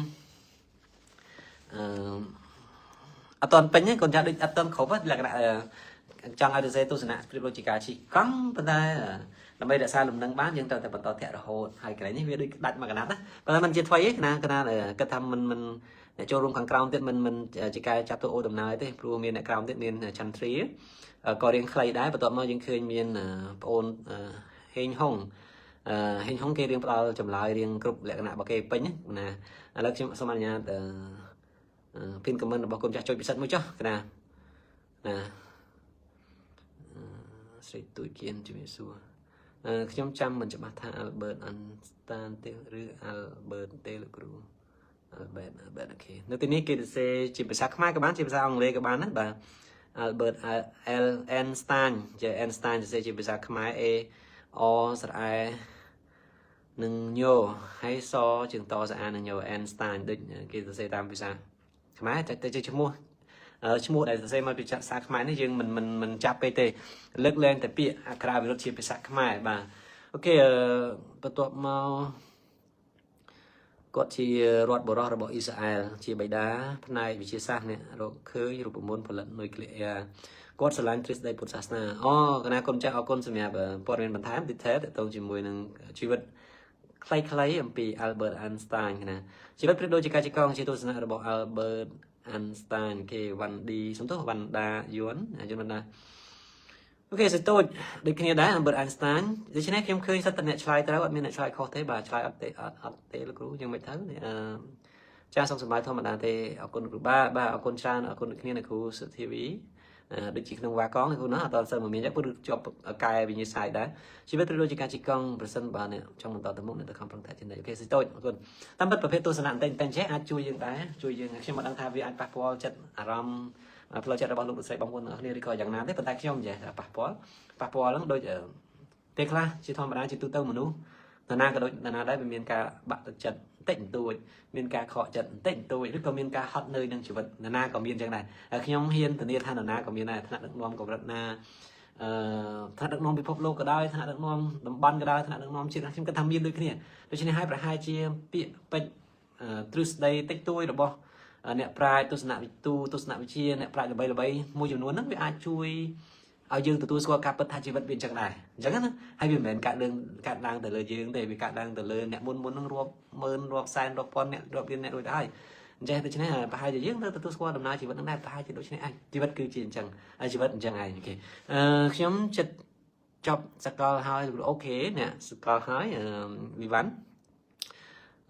អឺ អត់ទាន់ពេញទេកូនចាស់ដូចអត់ទាន់គ្រប់លក្ខណៈចង់ឲ្យទៅសេទស្សនៈប្រៀបដូចជាការជិះកង់ប៉ុន្តែដើម្បីរក្សាលំនឹងបានយើងត្រូវតែបន្តធាក់រហូតហើយកន្លែងនេះវាដូចដាច់មកកណាត់ណាប៉ុន្តែมันជាថ្មីទេកណាកណាគិតថាមិនមិនអ្នកចូលរួមខាងក្រោមទៀតមិនមិនជាការចាប់ទោអូដំណើរទេព្រោះមានអ្នកក្រោមទៀតមានចន្ទ្រាក៏រៀងខ្លីដែរបន្ទាប់មកយើងឃើញមានប្អូនហេងហុងអឺហេងហុងគេរៀងផ្ដល់ចម្លើយរៀងគ្រប់លក្ខណៈរបស់គេពេញណាឥឡូវខ្ញុំសូមអនុញ្ញាតអឺ pin comment របស់គុណចាស់ចុចពិសិដ្ឋមួយចុះកណាណាស្រីទូចគៀនជំរាបសួរអឺខ្ញុំចាំមិនច្បាស់ថា Albert Einstein ទេឬ Albert ទេលោកគ្រូ Albert Albert OK នៅទីនេះគេសរសេរជាភាសាខ្មែរក៏បានជាភាសាអង់គ្លេសក៏បានណាបាទ Albert L Einstein ជា Einstein សរសេរជាភាសាខ្មែរ A អស្រែនឹងញហើយសជាងតស្អានឹងញ Einstein ដូចគេសរសេរតាមភាសាខ្មែរតែទៅជាឈ្មោះឈ្មោះដែលសរសេរមកពីភាសាខ្មែរនេះយើងមិនមិនមិនចាប់ពេកទេលើកលែងតែពាក្យអក្សរវិរុទ្ធជាភាសាខ្មែរបាទ OK បន្ទាប់មកគាត់ជារដ្ឋបរោះរបស់អ៊ីស្រាអែលជាបិតាផ្នែកវិទ្យាសាស្ត្រអ្នករកឃើញរូបមន្តផលិតនុយក្លេអ៊ែរគាត់ស្រឡាញ់ទ្រឹស្ដីពុទ្ធសាសនាអូកណាគុណចាស់អរគុណសម្រាប់ព័ត៌មានបន្ថែម detail ទាក់ទងជាមួយនឹងជីវិតខ្លីៗអំពី Albert Einstein ណាជីវិតប្រៀបដូចជាការជិះកង់ជាទស្សនៈរបស់ Albert Einstein គេវ៉ាន់ឌីសំទោសវ៉ាន់ដាយួនយួនវ៉ាន់ដា OK សិតូចដូចគ្នាដែរ Albert Einstein ដូច្នេះខ្ញុំឃើញសិតតែអ្នកឆ្លើយត្រូវអត់មានអ្នកឆ្លើយខុសទេបាទឆ្លើយអត់ទេអត់អត់ទេលោកគ្រូយ៉ាងមិនទៅអឺចាសុខសប្បាយធម្មតាទេអរគុណគ្រូបាទបាទអរគុណច្រើនអរគុណដូចគ្នាអ្នកគ្រូសុធីវីដូចជាក្នុងវ៉ាកងគ្រូណាអត់សូវមកមានចឹងព្រោះជាប់កែវិញ្ញាសាយដែរជីវិតត្រូវដូចជាការជិះកង់ប្រសិនបើអ្នកចង់បន្តទៅមុខអ្នកទៅខំប្រឹងតែជានិច្ច OK សិតូចអរគុណតាមពិតប្រភេទទស្សនៈបន្តិចបន្តិចចេះអាចជួយយើងដែរជួយយើងខ្ញុំមិនដឹងថាវាអាចប៉ះពាល់ចិត្តអារម្មណ៍ផ្លូវចិត្តរបស់លោកលោកស្រីបងប្អូនទាំងអស់គ្នាឬក៏យ៉ាងណាទេប៉ុន្តែខ្ញុំចេះថាប៉ះពាល់ប៉ះពាល់ហ្នឹងដូចពេលខ្លះជាធម្មតាជាទូទៅមនុស្សនរណាក៏ដូចនរណាដែរវាមានការបាក់ទឹកចិត្តបន្តិចបន្តួចមានការខកចិត្តបន្តិចបន្តួចឬក៏មានការហត់នឿយនឹងជីវិតនរណាក៏មានចឹងដែរហើយខ្ញុំហ៊ានធានាថានរណាក៏មានដែរថ្នាក់ដឹកនាំកម្រិតណាអឺថ្នាក់ដឹកនាំពិភពលោកក៏ដោយថ្នាក់ដឹកនាំតំបន់ក៏ដោយថ្នាក់ដឹកនាំជាតិខ្ញុំគិតថាមានដូចគ្នាដូច្នេះហើយប្រហែលជាពាក្យពេចន៍ទ្រឹស្ដីតិចតួចរបស់អ្នកប្រាជ្ញទស្សនវិទូទស្សនវិជ្ជាអ្នកប្រាជ្ញល្បីៗមួយចំនួនហ្នឹងវាអាចជួយឲ្យយើងទទួលស្គាល់ការពិតថាជីវិតវាអញ្ចឹងដែរអញ្ចឹងណាហើយវាមិនមែនកាត់រឿងកាត់ឡើងទៅលើយើងទេវាកាត់ឡើងទៅលើអ្នកមុនមុនហ្នឹងរាប់ម៉ឺនរាប់សែនរាប់ពាន់អ្នករាប់លានអ្នករួចទៅហើយអញ្ចឹងដូច្នេះប្រហែលជាយើងត្រូវទទួលស្គាល់ដំណើរជីវិតហ្នឹងដែរប្រហែលជាដូច្នេះឯងជីវិតគឺជាអញ្ចឹងហើយជីវិតអញ្ចឹងឯង OK អឺខ្ញុំចិត្តចប់សកលហើយ OK អ្នកសកលហើយអឺវិវ៉ាន់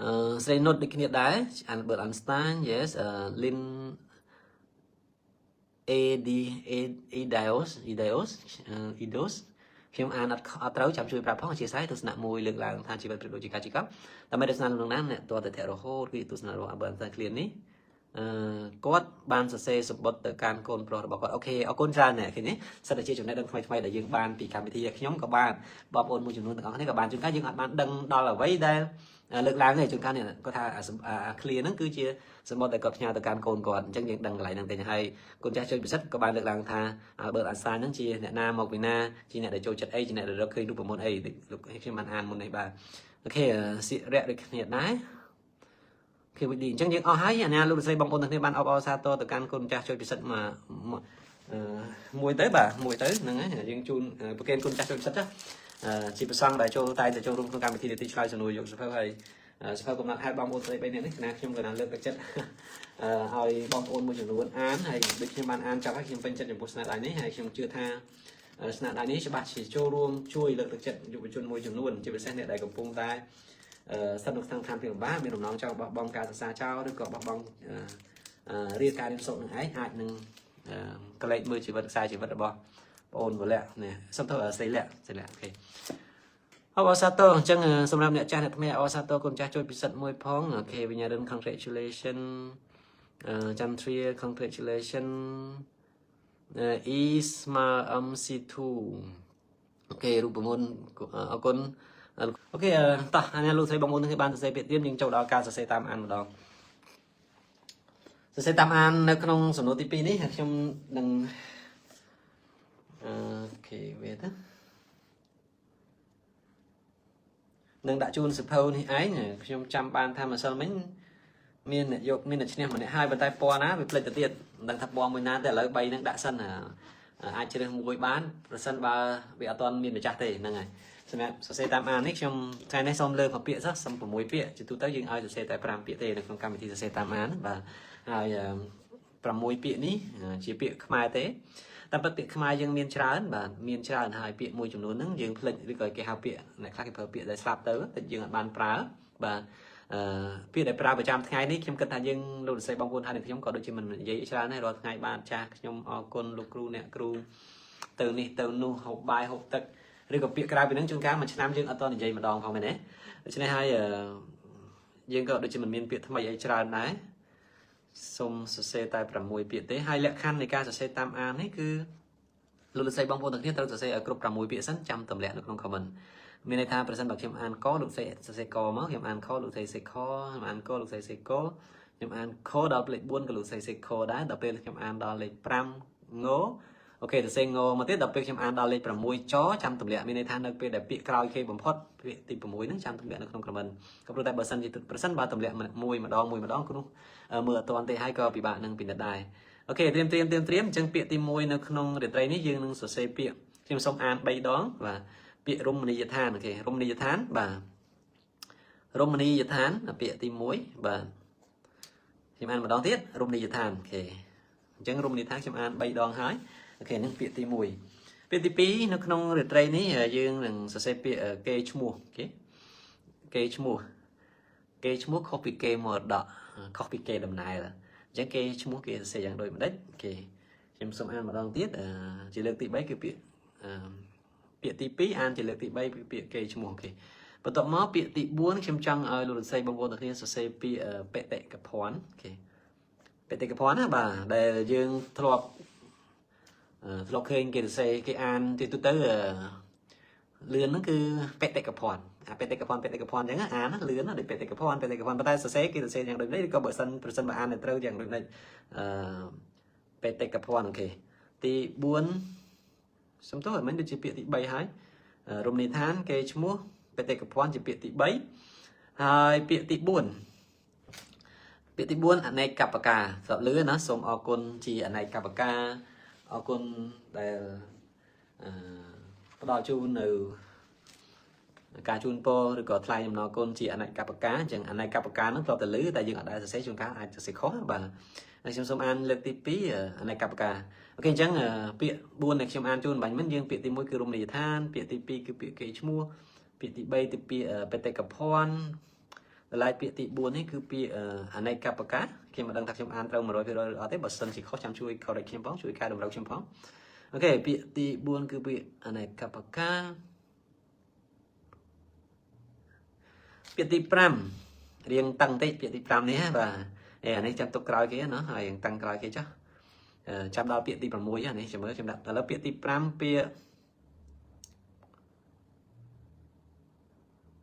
អឺស្រីនុតដូចគ្នាដែរ Albert Einstein yes អឺ Lin A D A Idios Idios Idos ខ្ញុំអានអត់អត់ត្រូវចាំជួយប្រាប់ផងអធិស្ឋានទស្សនៈមួយលើកឡើងថាជីវិតប្រៀបដូចជាការជិះកង់ដើម្បីទស្សនៈក្នុងណាអ្នកតតែធាក់រហូតគឺទស្សនៈរបស់ Albert Einstein ឃ្លានេះអឺគាត់បានសរសេរសម្បត្តិទៅកាន់កូនប្រុសរបស់គាត់ OK អរគុណច្រើនណាស់ឃើញទេសិតតែជាចំណេះដឹងថ្មីៗដែលយើងបានពីកម្មវិធីខ្ញុំក៏បានបងប្អូនមួយចំនួនទាំងអស់គ្នាក៏បានជួនកាលយើងអត់បានដឹងដល់អ្វីដែលលើកឡើងទេជួនកាលនេះគាត់ថាអាឃ្លាហ្នឹងគឺជាសម្បត្តិដែលគាត់ផ្ញើទៅកាន់កូនគាត់អញ្ចឹងយើងដឹងកន្លែងហ្នឹងទេហើយកូនចាស់ជួយពិសិដ្ឋក៏បានលើកឡើងថា Albert Einstein ហ្នឹងជាអ្នកណាមកពីណាជាអ្នកដែលចូលចិត្តអីជាអ្នកដែលរកឃើញរូបមន្តអីលោកខ្ញុំបានអានមុននេះបាទ OK សិរៈដូចគ្នាដែរគេវិធីអញ្ចឹងយើងអស់ហើយអាណាលោកស្រីបងប្អូនទាំងគ្នាបានអបអរសាទរទៅកាន់គុណម្ចាស់ជួយពិសិដ្ឋមកមួយទៅបាទមួយទៅហ្នឹងហើយយើងជូនប្រកេនគុណចាស់ជួយពិសិដ្ឋជាប្រសង់ដែលចូលតែទៅចូលរួមក្នុងកម្មវិធីនីតិឆ្លើយសំណួរយកសភៅហើយសភៅកំណត់ហេតុបងប្អូនស្រី3នាក់នេះគណៈខ្ញុំក៏បានលើកទឹកចិត្តឲ្យបងប្អូនមួយចំនួនអានហើយដូចខ្ញុំបានអានចប់ហើយខ្ញុំពេញចិត្តចំពោះស្នាដៃនេះហើយខ្ញុំជឿថាស្នាដៃនេះច្បាស់ជាចូលរួមជួយលើកទឹកចិត្តយុវជនមួយចំនួនជាពិសេសអ្នកដែលកំពុងតែស្ថិតនៅក្នុងឋានភាពលំបាកមានបំណងចង់បោះបង់ការសិក្សាចោលឬក៏បោះបង់រៀនការរៀនសូត្រនឹងឯងអាចនឹងកលេចមើលជីវិតខ្សែជីវិតរបស់បងអូនវលៈនេះសុំទោសស្រីលៈស្រីលៈ OK អបអរសាទរអញ្ចឹងសម្រាប់អ្នកចាស់អ្នកថ្មីអបអរសាទរគុណចាស់ជួយពិសិដ្ឋមួយផង OK វិញ្ញារិន congratulation ចន្ទ្រា congratulation E smile MC2 OK រូបមន្តអរគុណ OK តោះអានេះលោកស្រីបងប្អូនទាំងបានសរសេរពាក្យទៀមយើងចូលដល់ការសរសេរតាមអានម្ដងសរសេរតាមអាននៅក្នុងសំណួរទី2នេះខ្ញុំនឹង OK វាទៅនឹងដាក់ជូនសភៅនេះឯងខ្ញុំចាំបានថាម្សិលមិញ មានអ្នកយកមានអ្នកឈ្នះម្នាក់ហើយប៉ុន្តែពណ៌ណាវាភ្លេចទៅទៀតមិនដឹងថាពណ៌មួយណាតែឥឡូវ3ហ្នឹងដាក់សិនអាចជ្រើសមួយបានប្រសិនបើវាអត់ទាន់មានម្ចាស់ទេហ្នឹងហើយសម្រាប់សរសេរតាមអាននេះខ្ញុំថ្ងៃនេះសូមលើកមកពាក្យសោះសុំ6ពាក្យជាទូទៅយើងឲ្យសរសេរតែ5ពាក្យទេនៅក្នុងកម្មវិធីសរសេរតាមអានបាទហើយ6ពាក្យនេះជាពាក្យខ្មែរទេតាមពិតពាក្យខ្មែរយើងមានច្រើនបាទមានច្រើនហើយពាក្យមួយចំនួនហ្នឹងយើងភ្លេចឬក៏គេហៅពាក្យអ្នកខ្លះគេប្រើពាក្យដែលស្លាប់ទៅតែយើងអត់បានប្រើបាទអឺពាក្យដែលប្រើប្រចាំថ្ងៃនេះខ្ញុំគិតថាយើងលោករិស័យបងប្អូនហើយនឹងខ្ញុំក៏ដូចជាមិននិយាយច្រើនដែររាល់ថ្ងៃបានចាស់ខ្ញុំអរគុណលោកគ្រូអ្នកគ្រូទៅនេះទៅនោះហូបបាយហូបទឹកឬក៏ពាក្យក្រៅពីហ្នឹងជួនកាលមួយឆ្នាំយើងអត់តនិយាយម្ដងផងមែនទេដូច្នេះហើយយើងក៏ដូចជាមិនមានពាក្យថ្មីអីច្រើនដែរសូមសរសេរតែ6ពាក្យទេហើយលក្ខខណ្ឌនៃការសរសេរតាមអាននេះគឺលោកលោកស្រីបងប្អូនទាំងគ្នាត្រូវសរសេរឲ្យគ្រប់6ពាក្យសិនចាំទម្លាក់នៅក្នុង comment មានន័យថាប្រសិនបើខ្ញុំអានកលោកស្រីសរសេរកមកខ្ញុំអានខលោកស្រីសេខខ្ញុំអានកលោកស្រីសេកខ្ញុំអានខដល់លេខ4ក៏លោកស្រីសេខដែរដល់ពេលខ្ញុំអានដល់លេខ5ង OK សរសេរងមកទៀតដល់ពេលខ្ញុំអានដល់លេខ6ចចាំទម្លាក់មានន័យថានៅពេលដែលពាក្យក្រោយគេបំផុតពាក្យទី6ហ្នឹងចាំទម្លាក់នៅក្នុង comment ក៏ព្រោះតែបើសិនជាប្រសិនបើទម្លាក់មួយម្ដងមួយម្ដងគឺនោះមើលអត់ទាន់ទេហើយក៏ពិបាកនឹងពិនិត្យដែរ OK ត្រៀមត្រៀមត្រៀមត្រៀមអញ្ចឹងពាក្យទី1នៅក្នុងរាត្រីនេះយើងនឹងសរសេរពាក្យខ្ញុំសូមអាន3ដងបាទពាក្យរមណីយដ្ឋាន OK រមណីយដ្ឋានបាទរមណីយដ្ឋានពាក្យទី1បាទខ្ញុំអានម្ដងទៀតរមណីយដ្ឋាន OK អញ្ចឹងរមណីយដ្ឋានខ្ញុំអាន3ដងហើយ OK ហ្នឹងពាក្យទី1ពាក្យទី2នៅក្នុងរាត្រីនេះយើងនឹងសរសេរពាក្យគេឈ្មោះ OK គេឈ្មោះគេឈ្មោះខុសពីគេមរតកខុសពីគេដំណែលអញ្ចឹងគេឈ្មោះគេសរសេរយ៉ាងដូចម្ដេច OK ខ្ញុំសូមអានម្ដងទៀតជាលើកទី3គឺពាក្យពាក្យទី2អានជាលើកទី3គឺពាក្យគេឈ្មោះ OK បន្ទាប់មកពាក្យទី4ខ្ញុំចង់ឲ្យលោករិស័យបងប្អូនទាំងគ្នាសរសេរពាក្យបេតិកភណ្ឌ OK បេតិកភណ្ឌណាបាទដែលយើងធ្លាប់ធ្លាប់ឃើញគេសរសេរគេអានទីទូទៅលឿនហ្នឹងគឺបេតិកភណ្ឌអាបេតិកភណ្ឌបេតិកភណ្ឌអញ្ចឹងអានលឿនណាដូចបេតិកភណ្ឌបេតិកភណ្ឌប៉ុន្តែសរសេរគេសរសេរយ៉ាងដូចនេះឬក៏បើសិនប្រសិនបើអានត្រូវយ៉ាងដូចនេះអឺបេតិកភណ្ឌ OK ទី4សំទោសមិនដូចជាពាក្យទី3ហើយរមណីយដ្ឋានគេឈ្មោះបេតិកភណ្ឌជាពាក្យទី3ហើយពាក្យទី4ពាក្យទី4អនេកបកាស្រាប់លឺណាសូមអរគុណជាអនេកបកាអរគុណដែលអឺផ្ដល់ជូននៅការជូនពរឬក៏ថ្លែងអំណរគុណជាអនេកបកាអញ្ចឹងអនេកបកាហ្នឹងធ្លាប់តែលឺតែយើងអត់ដែលសរសេរជួនកាលអាចសរសេរខុសបាទហើយខ្ញុំសូមអានលើកទី2អនេកបកា OK អញ្ចឹងពាក្យ4ដែលខ្ញុំអានជូនបាញ់មិញយើងពាក្យទី1គឺរមណីយដ្ឋានពាក្យទី2គឺពាក្យគេឈ្មោះពាក្យទី3ទីពាក្យបេតិកភណ្ឌតម្លៃពាក្យទី4នេះគឺពាក្យអនេកបកាខ្ញុំមិនដឹងថាខ្ញុំអានត្រូវ100%ឬអត់ទេបើសិនជាខុសចាំជួយ correct ខ្ញុំផងជួយកែតម្រូវខ្ញុំផង OK ពាក្យទី4គឺពាក្យអនេកបកាពាក្យទី5រៀងតឹងតិចពាក្យទី5នេះបាទអេអានេះចាំទុកក្រោយគេណាហើយរៀងតឹងក្រោយគេចុះចាំដល់ពាក្យទី6នេះចាំមើលខ្ញុំដាក់ឥឡូវពាក្យទី5ពាក្យ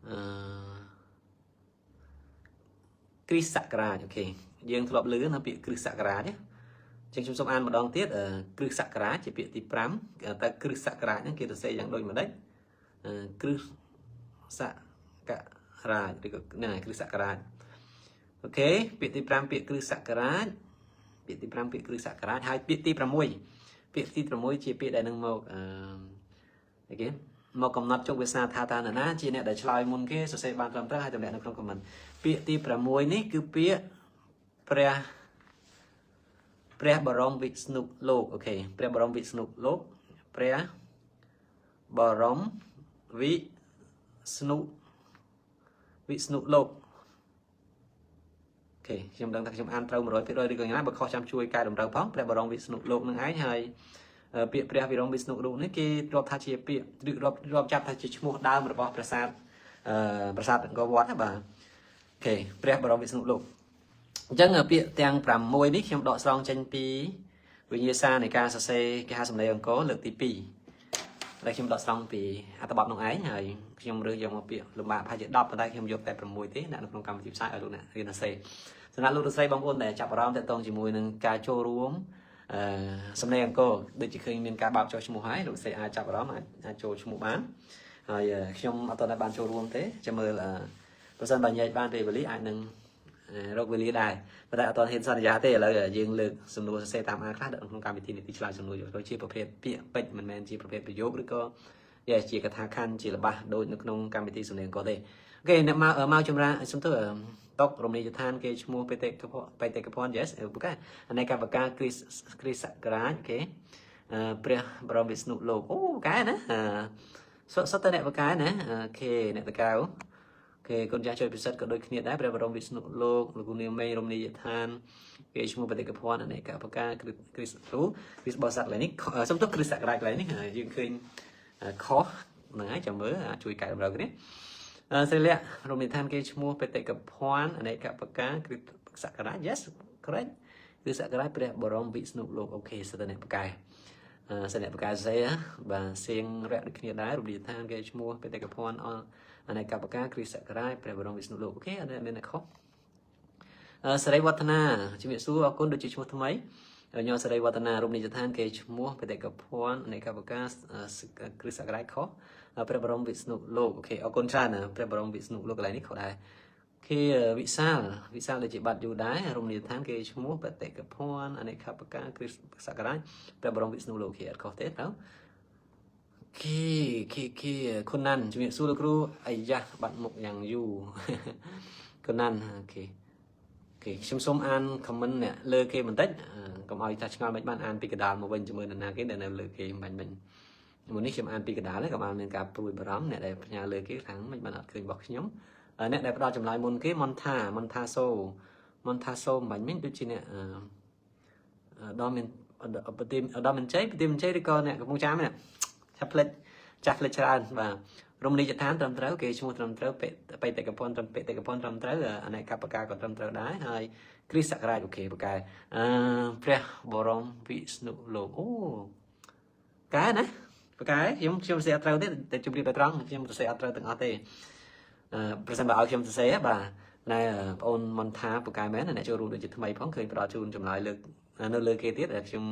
អឺគ្រិស្តសករាជ OK យើងធ្លាប់ឮណាពាក្យគ្រិស្តសករាជណាចឹងខ្ញុំសូមអានម្ដងទៀតគ្រិស្តសករាជជាពាក្យទី5តើគ្រិស្តសករាជហ្នឹងគេសរសេរយ៉ាងដូចម្ដេចគ្រិស្តសករាជឬក៏ហ្នឹងហើយគ្រិស្តសករាជ OK ពាក្យទី5ពាក្យគ្រិស្តសករាជពាក្យទី5ពាក្យគ្រិស្តសករាជហើយពាក្យទី6ពាក្យទី6ជាពាក្យដែលនឹងមកអឺអីគេមកកំណត់ជោគវាសនាថាតាណាជាអ្នកដែលឆ្លើយមុនគេសរសេរបានត្រឹមត្រូវហើយតម្លាក់នៅក្នុង comment ពាក្យទី6នេះគឺពាក្យព្រះព្រះបរមវិស្ណុលោក OK ព្រះបរមវិស្ណុលោកព្រះបរមវិស្ណុវិស្ណុលោក OK ខ្ញុំដឹងថាខ្ញុំអានត្រូវ100%ឬក៏យ៉ាងណាបើខុសចាំជួយកែតម្រូវផងព្រះបរមវិស្ណុលោកនឹងឯងហើយពាក្យព្រះវិរមវិស្ណុលោកនេះគេរាប់ថាជាពាក្យឬរាប់រាប់ចាប់ថាជាឈ្មោះដើមរបស់ប្រាសាទអឺប្រាសាទអង្គរវត្តណាបាទ OK ព្រះបរមវិស្ណុលោកអញ្ចឹងពាក្យទាំង6នេះខ្ញុំដកស្រង់ចេញពីវិញ្ញាសានៃការសរសេរគេហៅសម្លេងអង្គរលើកទី2ដែលខ្ញុំដកស្រង់ពីអត្ថបទនោះឯងហើយខ្ញុំរើសយកមកពាក្យលំបាកប្រហែលជា10ប៉ុន្តែខ្ញុំយកតែ6ទេដាក់នៅក្នុងកម្មវិធីផ្សាយឲ្យលោកអ្នករៀនសរសេរសម្រាប់លោករស្រីបងប្អូនដែលចាប់អារម្មណ៍ទាក់ទងជាមួយនឹងការចូលរួមអឺសម្លេងអង្គរដូចជាឃើញមានការបើកចុះឈ្មោះហើយលោកស្រីអាចចាប់អារម្មណ៍អាចចូលឈ្មោះបានហើយខ្ញុំអត់ទាន់បានចូលរួមទេចាំមើលប្រសិនបើញែកបានពេលវេលាអាចនឹង រកវេលាដែរប៉ុន្តែអត់ទាន់ហ៊ានសន្យាទេឥឡូវយើងលើកសំណួរសរសេរតាមអានខ្លះក្នុងកម្មវិធីនីតិឆ្លើយសំណួរយកជាប្រភេទពាក្យពេចន៍មិនមែនជាប្រភេទប្រយោគឬក៏យ៉ាជាកថាខណ្ឌជាល្បះដូចនៅក្នុងកម្មវិធីសំនៀងក៏ទេOK អ្នកមកមកចម្រាសុំទោសតុករមណីយដ្ឋានគេឈ្មោះបេតិកភណ្ឌបេតិកភណ្ឌ yes ពូកែអនេកបកាគ្រីសគ្រីសសករាជ OK ព្រះបរមវិស្ណុលោកអូពូកែណាសុសុទ្ធតែអ្នកពូកែណា OK អ្នកតកៅគេគុណចាស់ជួយពិសិដ្ឋក៏ដូចគ្នាដែរព្រះបរមវិស្ណុលោកលោកនាងមេរមណីយដ្ឋានគេឈ្មោះបេតិកភណ្ឌអនេកបកាគ្រីស្ទគ្រូគ្រីស្ទបរិស័ទកន្លែងនេះសុំទោសគ្រីស្ទសករាជកន្លែងនេះយើងឃើញខុសហ្នឹងហើយចាំមើលជួយកែតម្រូវគ្នាសិលៈរមណីយដ្ឋានគេឈ្មោះបេតិកភណ្ឌអនេកបកាគ្រីស្ទសករាជ yes correct គឺសករាជព្រះបរមវិស្ណុលោក OK សិតអ្នកបកែសិអ្នកបកែសេបាទសៀងរៈដូចគ្នាដែររមណីយដ្ឋានគេឈ្មោះបេតិកភណ្ឌអនេកបកាគ្រីស្ទសករាជព្រះបរមវិស្ណុលោក OK អត់មានអ្នកខុសសេរីវឌ្ឍនាជំរាបសួរអរគុណដូចជាឈ្មោះថ្មីញោសេរីវឌ្ឍនារមណីយដ្ឋានគេឈ្មោះបេតិកភណ្ឌអនេកបកាគ្រីស្ទសករាជខុសព្រះបរមវិស្ណុលោក OK អរគុណច្រើនព្រះបរមវិស្ណុលោកកន្លែងនេះខុសដែរគេវិសាលវិសាលដូចជាបាត់យូរដែររមណីយដ្ឋានគេឈ្មោះបេតិកភណ្ឌអនេកបកាគ្រីស្ទសករាជព្រះបរមវិស្ណុលោកគេអត់ខុសទេតើគេគេគេគុណណាន់ជំរាបសួរលោកគ្រូអាយ៉ាបាត់មុខយ៉ាងយូរគុណណាន់ OK គេខ្ញុំសូមអាន comment អ្នកលើគេបន្តិចកុំឲ្យថាឆ្ងល់មិនបានអានពីកដាលមកវិញជាមួយនរណាគេដែលនៅលើគេបាញ់មិញមុននេះខ្ញុំអានពីកដាលកុំឲ្យមានការព្រួយបារម្ភអ្នកដែលផ្ញើលើគេខាងមិនបានអត់ឃើញរបស់ខ្ញុំអ្នកដែលផ្ដល់ចម្លើយមុនគេមនថាមនថាសូមនថាសូបាញ់មិញដូចជាអ្នកដល់មានប្រទីដល់មានជ័យប្រទីមានជ័យឬក៏អ្នកកំពុងចាំនេះឆាប់ផ្លិចចាស់ផ្លិចច្រើនបាទរមណីយដ្ឋានត្រឹមត្រូវគេឈ្មោះត្រឹមត្រូវបេតិកភណ្ឌត្រឹមបេតិកភណ្ឌត្រឹមត្រូវអនេកបកាក៏ត្រឹមត្រូវដែរហើយគ្រីស្ទសករាជ OK បកែអឺព្រះបរមវិស្ណុលោកអូកែណាបកែខ្ញុំខ្ញុំសរសេរអត់ត្រូវទេតែជម្រាបទៅត្រង់ខ្ញុំសរសេរអត់ត្រូវទាំងអស់ទេអឺប្រសិនបើឲ្យខ្ញុំសរសេរបាទណែបងអូនមន្ថាបកែមែនអ្នកចូលរួមដូចជាថ្មីផងឃើញផ្ដល់ជូនចម្លើយលើកនៅលើគេទៀតខ្ញុំ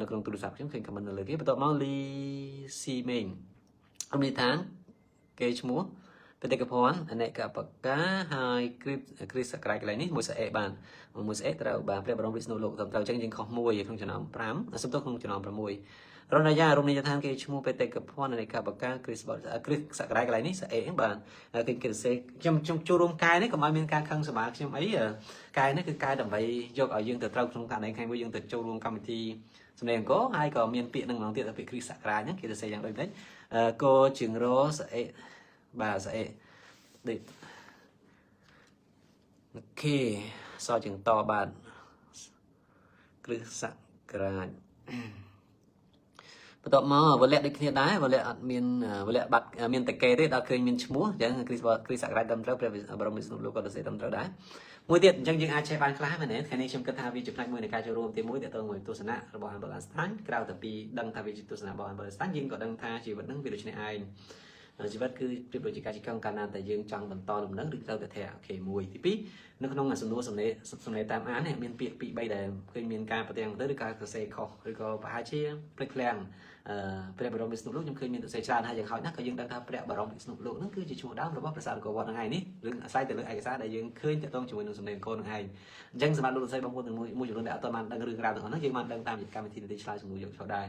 នៅក្នុងទូរស័ព្ទខ្ញុំឃើញ comment នៅលើគេបន្ទាប់មកលីស៊ីមេងរមណីយដ្ឋានគេឈ្មោះបេតិកភណ្ឌអនេកបកាហើយគ្រីគ្រីសករាជកន្លែងនេះមួយស្អេបានមួយស្អេត្រូវបាទព្រះបរមវិស្ណុលោកត្រឹមត្រូវអញ្ចឹងយើងខុសមួយក្នុងចំណោម5សុំទោសក្នុងចំណោម6រណយារមណីយដ្ឋានគេឈ្មោះបេតិកភណ្ឌអនេកបកាគ្រីស្គ្រីសករាជកន្លែងនេះស្អេបាទគេគេសរសេរខ្ញុំខ្ញុំចូលរួមកែនេះកុំឲ្យមានការខឹងសម្បាខ្ញុំអីកែនេះគឺកែដើម្បីយកឲ្យយើងទៅត្រូវក្នុងករណីថ្ងៃមួយយើងទៅចូលរួមកម្មវិធីសំឡេងអង្គហើយក៏មានពាក្យនឹងម្ដងទៀតពាក្យគ្រីសករាជហ្នឹងគេសរសេរយ៉ាងដូចម្ដេចកជើងរស្អេបាទស្អេដូច OK សជើងតបាទគ្រិស្តសករាជបន្ទាប់មកវលៈដូចគ្នាដែរវលៈអត់មានវលៈបាត់មានតែគេទេដល់ឃើញមានឈ្មោះអញ្ចឹងគ្រីស្ទគ្រីស្ទសករាជត្រឹមត្រូវព្រះបរមវិស្ណុលោកក៏សរសេរត្រឹមត្រូវដែរមួយទៀតអញ្ចឹងយើងអាចចេះបានខ្លះមែនទេថ្ងៃនេះខ្ញុំគិតថាវាជាផ្នែកមួយនៃការចូលរួមទីមួយទាក់ទងមួយទស្សនៈរបស់ Albert Einstein ក្រៅតែពីដឹងថាវាជាទស្សនៈរបស់ Albert Einstein យើងក៏ដឹងថាជីវិតហ្នឹងវាដូចនេះឯងជីវិតគឺប្រៀបដូចជាការជិះកង់កាលណាតែយើងចង់បន្តលំនឹងឬត្រូវតែធាក់ OK មួយទី2នៅក្នុងសំណួរសំណេរសំណេរតាមអាននេះមានពាក្យ2 3ដែលឃើញមានការប្រទាំងទៅឬការសរសេរខុសឬក៏ប្រហែលជាភ្លេចភ្លាំងអឺព្រះបរមវិស្ណុលោកខ្ញុំឃើញមានសរសេរច្រើនហើយយ៉ាងហោចណាស់ក៏យើងដឹងថាព្រះបរមវិស្ណុលោកហ្នឹងគឺជាឈ្មោះដើមរបស់ប្រាសាទអង្គរវត្តហ្នឹងឯងនេះរឿងអាស្រ័យទៅលើឯកសារដែលយើងឃើញទាក់ទងជាមួយនឹងសំណេរអង្គរហ្នឹងឯងអញ្ចឹងសម្រាប់លោកសរសេរបងប្អូនមួយចំនួនដែលអត់ទាន់បានដឹងរឿងរ៉ាវទាំងអស់ហ្នឹងយើងបានដឹងតាមកម្មវិធីនីតិឆ្លើយសំណួរយកចូលដែរ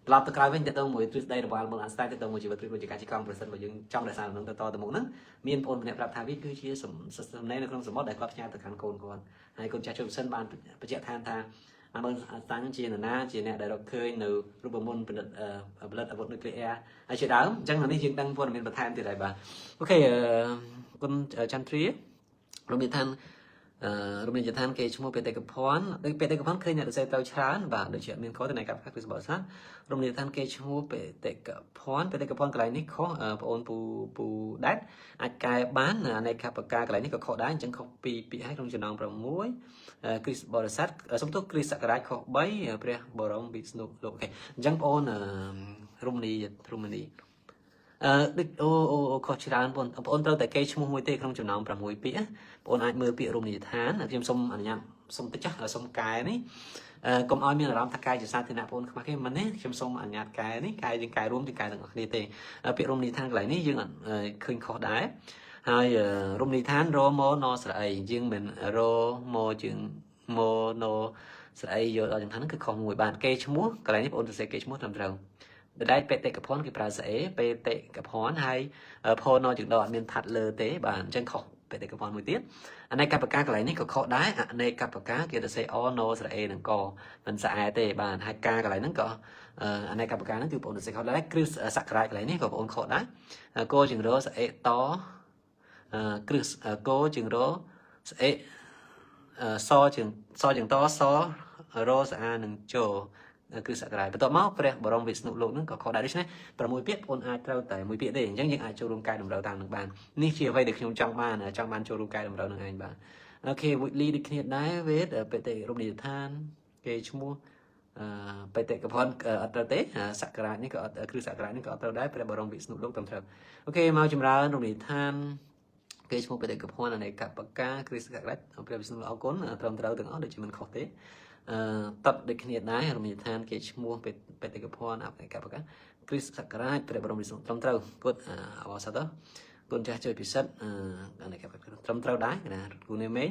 ត្រឡប់ទៅក្រោយវិញតទៅមួយទ្រឹស្ដីរបស់ Albert Einstein ទៅមួយជីវិតដូចជាការជិះកង់ប្រសិនបើយើងចង់រក្សានឹងទៅតទៅមុខហ្នឹងមានបងប្អូនម្នាក់ប្រាប់ថាវាគឺជាសំណេរនៅក្នុងសមុទ្រដែលគាត់ផ្ញើទៅកាន់កូនគាត់ហើយកូនចាស់ជួយសិនបានបញ្ជាក់ថាថា Albert Einstein ជានរណាជាអ្នកដែលរកឃើញនៅរូបមន្តផលិតផលិតអាវុធនុយក្លេអ៊ែរហើយជាដើមអញ្ចឹងនេះយើងដឹងព័ត៌មានបន្ថែមទៀតហើយបាទ OK គុណចន្ទ្រារមណីយដ្ឋានអឺរមណីយដ្ឋានគេឈ្មោះបេតិកភណ្ឌដូចបេតិកភណ្ឌឃើញអ្នកសរសេរត្រូវច្រើនបាទដូចជាមានខុសទៅនៃកម្មការគឺសបោសារមណីយដ្ឋានគេឈ្មោះបេតិកភណ្ឌបេតិកភណ្ឌកន្លែងនេះខុសបងអូនពូពូដែតអាចកែបាននៃកបកាកន្លែងនេះក៏ខុសដែរអញ្ចឹងខុសពីរពាក្យហើយក្នុងចំណោម6គ្រីស្ទបរិស័ទសំទោសគ្រីស្ទសករាជខុស3ព្រះបរមវិស្ណុលោក OK អញ្ចឹងបងអូនរមណីរមណីអឺដូចអូអូខុសច្រើនបងបងអូនត្រូវតែគេឈ្មោះមួយទេក្នុងចំណោម6ពាក្យបងអូនអាចមើលពាក្យរមណីយដ្ឋានខ្ញុំសូមអនុញ្ញាតសូមតិចចាស់សូមកែនេះអឺកុំឲ្យមានអារម្មណ៍ថាកែជាសាធារណៈបងអូនខ្មាស់គេមិនទេខ្ញុំសូមអនុញ្ញាតកែនេះកែយើងកែរួមយើងកែទាំងអស់គ្នាទេពាក្យរមណីយដ្ឋានកន្លែងនេះយើងអត់ឃើញខុសដែរ ហើយរមណីយដ្ឋានរមណស្រអីយើងមិនរមជើងមណស្រអីយកដល់ចង្ថាហ្នឹងគឺខុសមួយបាទគេឈ្មោះកន្លែងនេះបងអូនសរសេរគេឈ្មោះត្រឹមត្រូវដដែលបេតិកភណ្ឌគេប្រើស្អេបេតិកភណ្ឌហើយផនជើងដអត់មានផាត់លើទេបាទអញ្ចឹងខុសបេតិកភណ្ឌមួយទៀតអនេកបកាកន្លែងនេះក៏ខុសដែរអនេកបកាគេទៅសេអណស្រអេនិងកមិនស្អែទេបាទហើយការកន្លែងហ្នឹងក៏អនេកបកាហ្នឹងគឺបងអូនទៅសេខុសដែរគ្រឹះសក្រាចកន្លែងនេះក៏បងអូនខុសដែរកជើងរស្អេតគ្រឹះកជើងរស្អេសជើងសជើងតសរស្អានឹងជគឺសក្រាយបន្ទាប់មកព្រះបរមវិស្ណុលោកនឹងក៏ខុសដែរដូច្នេះ6ពាក្យបងអាចត្រូវតែមួយពាក្យទេអញ្ចឹងយើងអាចចូលរួមកែតម្រូវតាមនឹងបាននេះជាអ្វីដែលខ្ញុំចង់បានចង់បានចូលរួមកែតម្រូវនឹងឯងបាទ OK វុចលីដូចគ្នាដែរវេទបេតិរមណីយដ្ឋានគេឈ្មោះអឺបេតិកភណ្ឌអត់ត្រូវទេសក្រាចនេះក៏អត់គ្រឹះសក្រាចនេះក៏អត់ត្រូវដែរព្រះបរមវិស្ណុលោកត្រឹមត្រូវ OK មកចម្រើនរមណីយដ្ឋានគេឈ្មោះបេតិកភណ្ឌអនេកបកាគ្រឹះសក្រាចព្រះវិស្ណុអរគុណត្រឹមត្រូវទាំងអស់ដូចជាមិនខុសទេអឺតតដូចគ្នាដែររមណីយដ្ឋានគេឈ្មោះបេតិកភណ្ឌអនេកបកាគ្រិស្តសករាជព្រះបរមវិស្ណុត្រឹមត្រូវគាត់អវសតគុណចាស់ជួយពិសិដ្ឋអនេកបកាត្រឹមត្រូវដែរណាគូនេមេង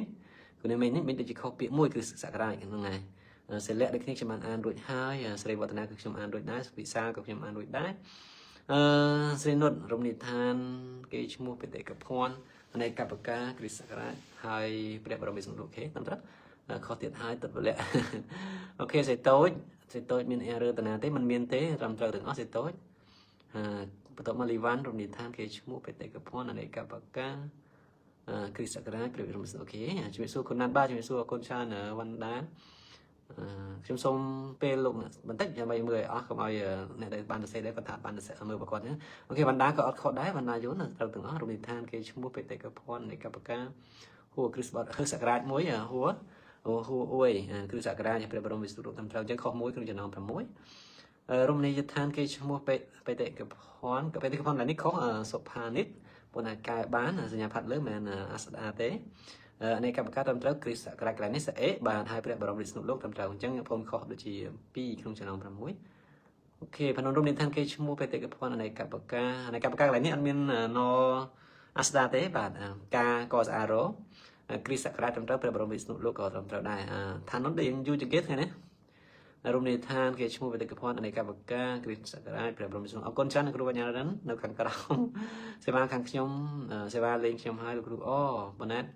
គូនេមេងនេះមានដូចជាខុសពាក្យមួយគឺសករាជហ្នឹងហើយសិលៈដូចគ្នាខ្ញុំបានអានរួចហើយស្រីវឌ្ឍនាគឺខ្ញុំអានរួចដែរវិសាលក៏ខ្ញុំអានរួចដែរអឺស្រីនុតរមណីយដ្ឋានគេឈ្មោះបេតិកភណ្ឌអនេកបកាគ្រិស្តសករាជហើយព្រះបរមវិស្ណុ OK ត្រឹមត្រូវខុសទៀតហើយទឹកវលៈ OK សេតូចសេតូចមាន error តាណាទេมันមានទេត្រឹមត្រូវទាំងអស់សេតូចអឺបន្ទាប់មកលីវ៉ាន់រមណីយដ្ឋានគេឈ្មោះបេតិកភណ្ឌអនេកបកាគ្រិស្តសករាជព្រះបរមវិស្ណុ OK ជំរាបសួរគុណណាត់បាទជំរាបសួរអរគុណច្រើនវណ្ណដាខ្ញុំសូមពេលលោកបន្តិចដើម្បីមើលឲ្យអស់កុំឲ្យអ្នកដែលបានសរសេរដែរគាត់ថាបានសរសេរមើលប្រកបហ្នឹង OK វណ្ណដាក៏អត់ខុសដែរវណ្ណដាយល់ត្រូវទាំងអស់រមណីយដ្ឋានគេឈ្មោះបេតិកភណ្ឌអនេកបកាហួរគ្រិស្តបតសករាជមួយហួរអូហួអួយគឺសក្រាចព្រះបរមវិស្ណុលោកតាមត្រូវអញ្ចឹងខុសមួយក្នុងចំណោម6រមណីយដ្ឋានគេឈ្មោះបេបេតិកភណ្ឌបេតិកភណ្ឌនេះខុសសុផានិតប៉ុន្តែកែបានសញ្ញាផាត់លើមិនមែនអាស្ដាទេអនេកបកាត្រឹមត្រូវគ្រិស្តសករាជកន្លែងនេះសអេបាទហើយព្រះបរមវិស្ណុលោកត្រឹមត្រូវអញ្ចឹងបងខុសដូចជា2ក្នុងចំណោម6 OK ផនរមណីយដ្ឋានគេឈ្មោះបេតិកភណ្ឌអនេកបកាអនេកបកាកន្លែងនេះអត់មានណអាស្ដាទេបាទការកស្អារ៉ូគ្រិស្តសករាជត្រឹមត្រូវព្រះបរមវិស្ណុលោកក៏ត្រឹមត្រូវដែរឋាននោះដែលយើងយូរជាងគេថ្ងៃនេះរមណីយដ្ឋានគេឈ្មោះបេតិកភណ្ឌអនេកបកាគ្រិស្តសករាជព្រះបរមវិស្ណុអរគុណច្រើនគ្រូបញ្ញារិននៅខាងក្រោមសេវាខាងខ្ញុំសេវាលេងខ្ញុំហើយលោកគ្រូអូបណាត់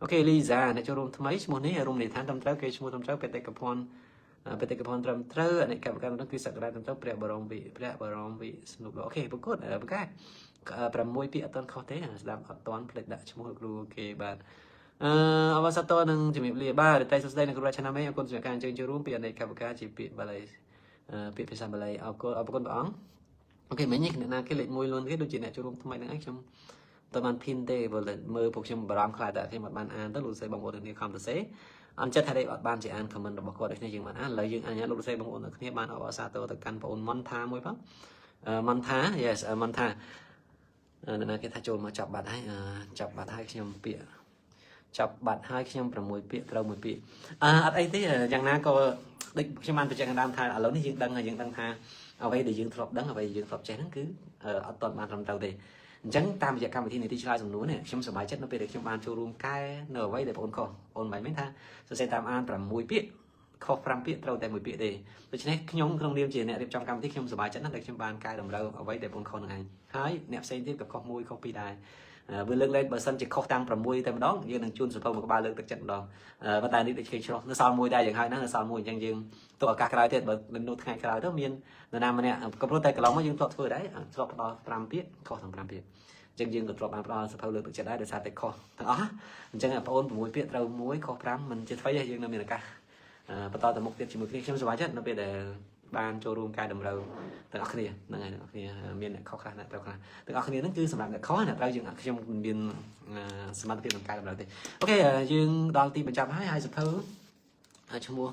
OK លីសាអ្នកចូលរួមថ្មីឈ្មោះនេះរមណីយដ្ឋានត្រឹមត្រូវគេឈ្មោះត្រឹមត្រូវបេតិកភណ្ឌបេតិកភណ្ឌត្រឹមត្រូវអនេកបកាត្រឹមត្រូវគ្រិស្តសករាជត្រឹមត្រូវព្រះបរមវិស្ណុ OK ប្រកួតប្រកែ6ពាក្យអត់ទាន់ខុសទេស្ដាប់អត់ទាន់ភ្លេចដាក់ឈ្មោះគ្រូគេបាទអឺអវសតនឹងជំរាបលាបាទតែសួស្តីអ្នកគ្រូរចនាមេអរគុណសម្រាប់ការអញ្ជើញចូលរួមពីអនេកបកាជាពាក្យបាលីពាក្យភាសាបាលីអរគុណអរគុណព្រះអង្គ OK មិញនេះអ្នកណាគេលេខ1លូនគេដូចជាអ្នកចូលរួមថ្មីហ្នឹងឯងខ្ញុំតើបាន pin ទេបើមើលពួកខ្ញុំបារម្ភខ្លាចតែខ្ញុំអត់បានអានទៅលោកស្រីបងប្អូនទាំងគ្នាខំទៅសេអត់ចិត្តថាអត់បានជាអាន comment របស់គាត់ដូច្នេះយើងបានអានឥឡូវយើងអនុញ្ញាតលោកស្រីបងប្អូនទាំងគ្នាបានអបអរសាទរទៅកាន់បងប្អូនមន្ថាមួយផងមន្ថា yes មន្ថាអ្នកណាគេថាចូលមកចាប់បាត់ហើយចាប់បាត់ហើយខ្ញុំពាក្យចាប់បាត់ហើយខ្ញុំ6ពាក្យត្រូវមួយពាក្យអឺអត់អីទេយ៉ាងណាក៏ដូចខ្ញុំបានបញ្ជាក់ខាងដើមថាឥឡូវនេះយើងដឹងហើយយើងដឹងថាអ្វីដែលយើងធ្លាប់ដឹងអ្វីដែលយើងធ្លាប់ចេះហ្នឹងគឺអត់ទាន់បានត្រឹមត្រូវទេអញ្ចឹងតាមរយៈកម្មវិធីនីតិឆ្លើយសំណួរនេះខ្ញុំសប្បាយចិត្តនៅពេលដែលខ្ញុំបានចូលរួមកែនៅអ្វីដែលបងអូនខុសបងមិនមែនថាសរសេរតាមអាន6ពាក្យខុស5ពាក្យត្រូវតែមួយពាក្យទេដូច្នេះខ្ញុំក្នុងនាមជាអ្នករៀបចំកម្មវិធីខ្ញុំសប្បាយចិត្តណាស់ដែលខ្ញុំបានកែតម្រូវអ្វីដែលបងខុសនឹងឯងហើយអ្នកផ្សេងទៀតក៏ខុសមួយខុសពីរដែរវាលើកលែងបើសិនជាខុសតាំង6តែម្ដងយើងនឹងជូនសភៅមួយក្បាលលើកទឹកចិត្តម្ដងប៉ុន្តែនេះដូចគេឆ្លោះនៅសល់មួយដែរយ៉ាងហើយណានៅសល់មួយអញ្ចឹងយើងទុកឱកាសក្រោយទៀតបើនៅថ្ងៃក្រោយទៅមាននរណាម្នាក់ក៏ព្រោះតែកន្លងមកយើងធ្លាប់ធ្វើដែរធ្លាប់ផ្ដល់5ពាក្យខុសទាំង5ពាក្យអញ្ចឹងយើងក៏ធ្លាប់បានផ្ដល់សភៅលើកទឹកចិត្តដែរដោយសារតែខុសទាំងអស់អញ្ចឹងបងប្អូន6ពាក្យត្រូវ1ខុស5មិនជាថ្មីទេយើងនៅមានឱកាសបន្តទៅមុខទៀតជាមួយគ្នាខ្ញុំសប្បាយចិត្តនៅពេលដែលបានចូលរួមកែតម្រូវទាំងអស់គ្នាហ្នឹងហើយទាំងអស់គ្នាមានអ្នកខុសខ្លះអ្នកត្រូវខ្លះទាំងអស់គ្នាហ្នឹងគឺសម្រាប់អ្នកខុសអ្នកត្រូវយើងខ្ញុំមិនមានសមត្ថភាពក្នុងកែតម្រូវទេ OK យើងដល់ទីបញ្ចប់ហើយហើយសភៅឈ្មោះ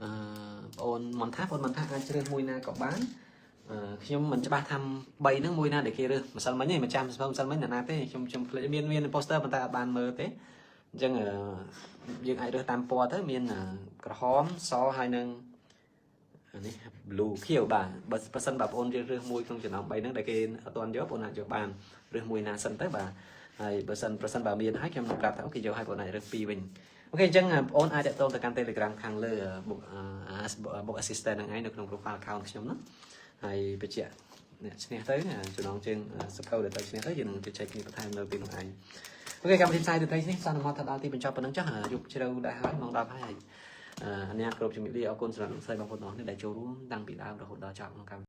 អឺបងអូនមន្ថាបងអូនមន្ថាអាចជ្រើសមួយណាក៏បានខ្ញុំមិនច្បាស់ថា3ហ្នឹងមួយណាដែលគេរើសម្សិលមិញទេមិនចាំសភៅម្សិលមិញណាទេខ្ញុំខ្ញុំភ្លេចមានមាន poster ប៉ុន្តែអត់បានមើលទេអញ្ចឹងយើងអាចរើសតាមពណ៌ទៅមានក្រហមសហើយនឹង នេះ blue ខៀវបាទបើប្រសិនបើបងប្អូនរើសមួយក្នុងចំណោម3ហ្នឹងដែលគេអត់ទាន់យកបងប្អូនអាចយកបានរើសមួយណាសិនទៅបាទហើយបើសិនប្រសិនបើមានហើយខ្ញុំនឹងប្រាប់ថាokay យកឲ្យបងប្អូនអាចរើសពីរវិញ okay អញ្ចឹងបងប្អូនអាចទាក់ទងទៅកាន់ Telegram ខាងលើ book book assistant ហ្នឹងឯងនៅក្នុង profile account ខ្ញុំណាហើយបញ្ជាក់អ្នកឈ្នះទៅចំណងជើងសភៅដែលទៅឈ្នះទៅយើងនឹងជជែកគ្នាបន្ថែមនៅទីនោះឯង okay កម្មវិធីផ្សាយទៅនេះសន្មតថាដល់ទីបញ្ចប់ប៉ុណ្ណឹងចុះយប់ជ្រៅដែរហើយម៉ោង10ហើយអញ្ញាតគ្រប់ជំរាបលាអរគុណសម្រាប់លោកស្រីបងប្អូនទាំងអស់គ្នាដែលចូលរួមតាំងពីដើមរហូតដល់ចប់ក្នុងកម្ម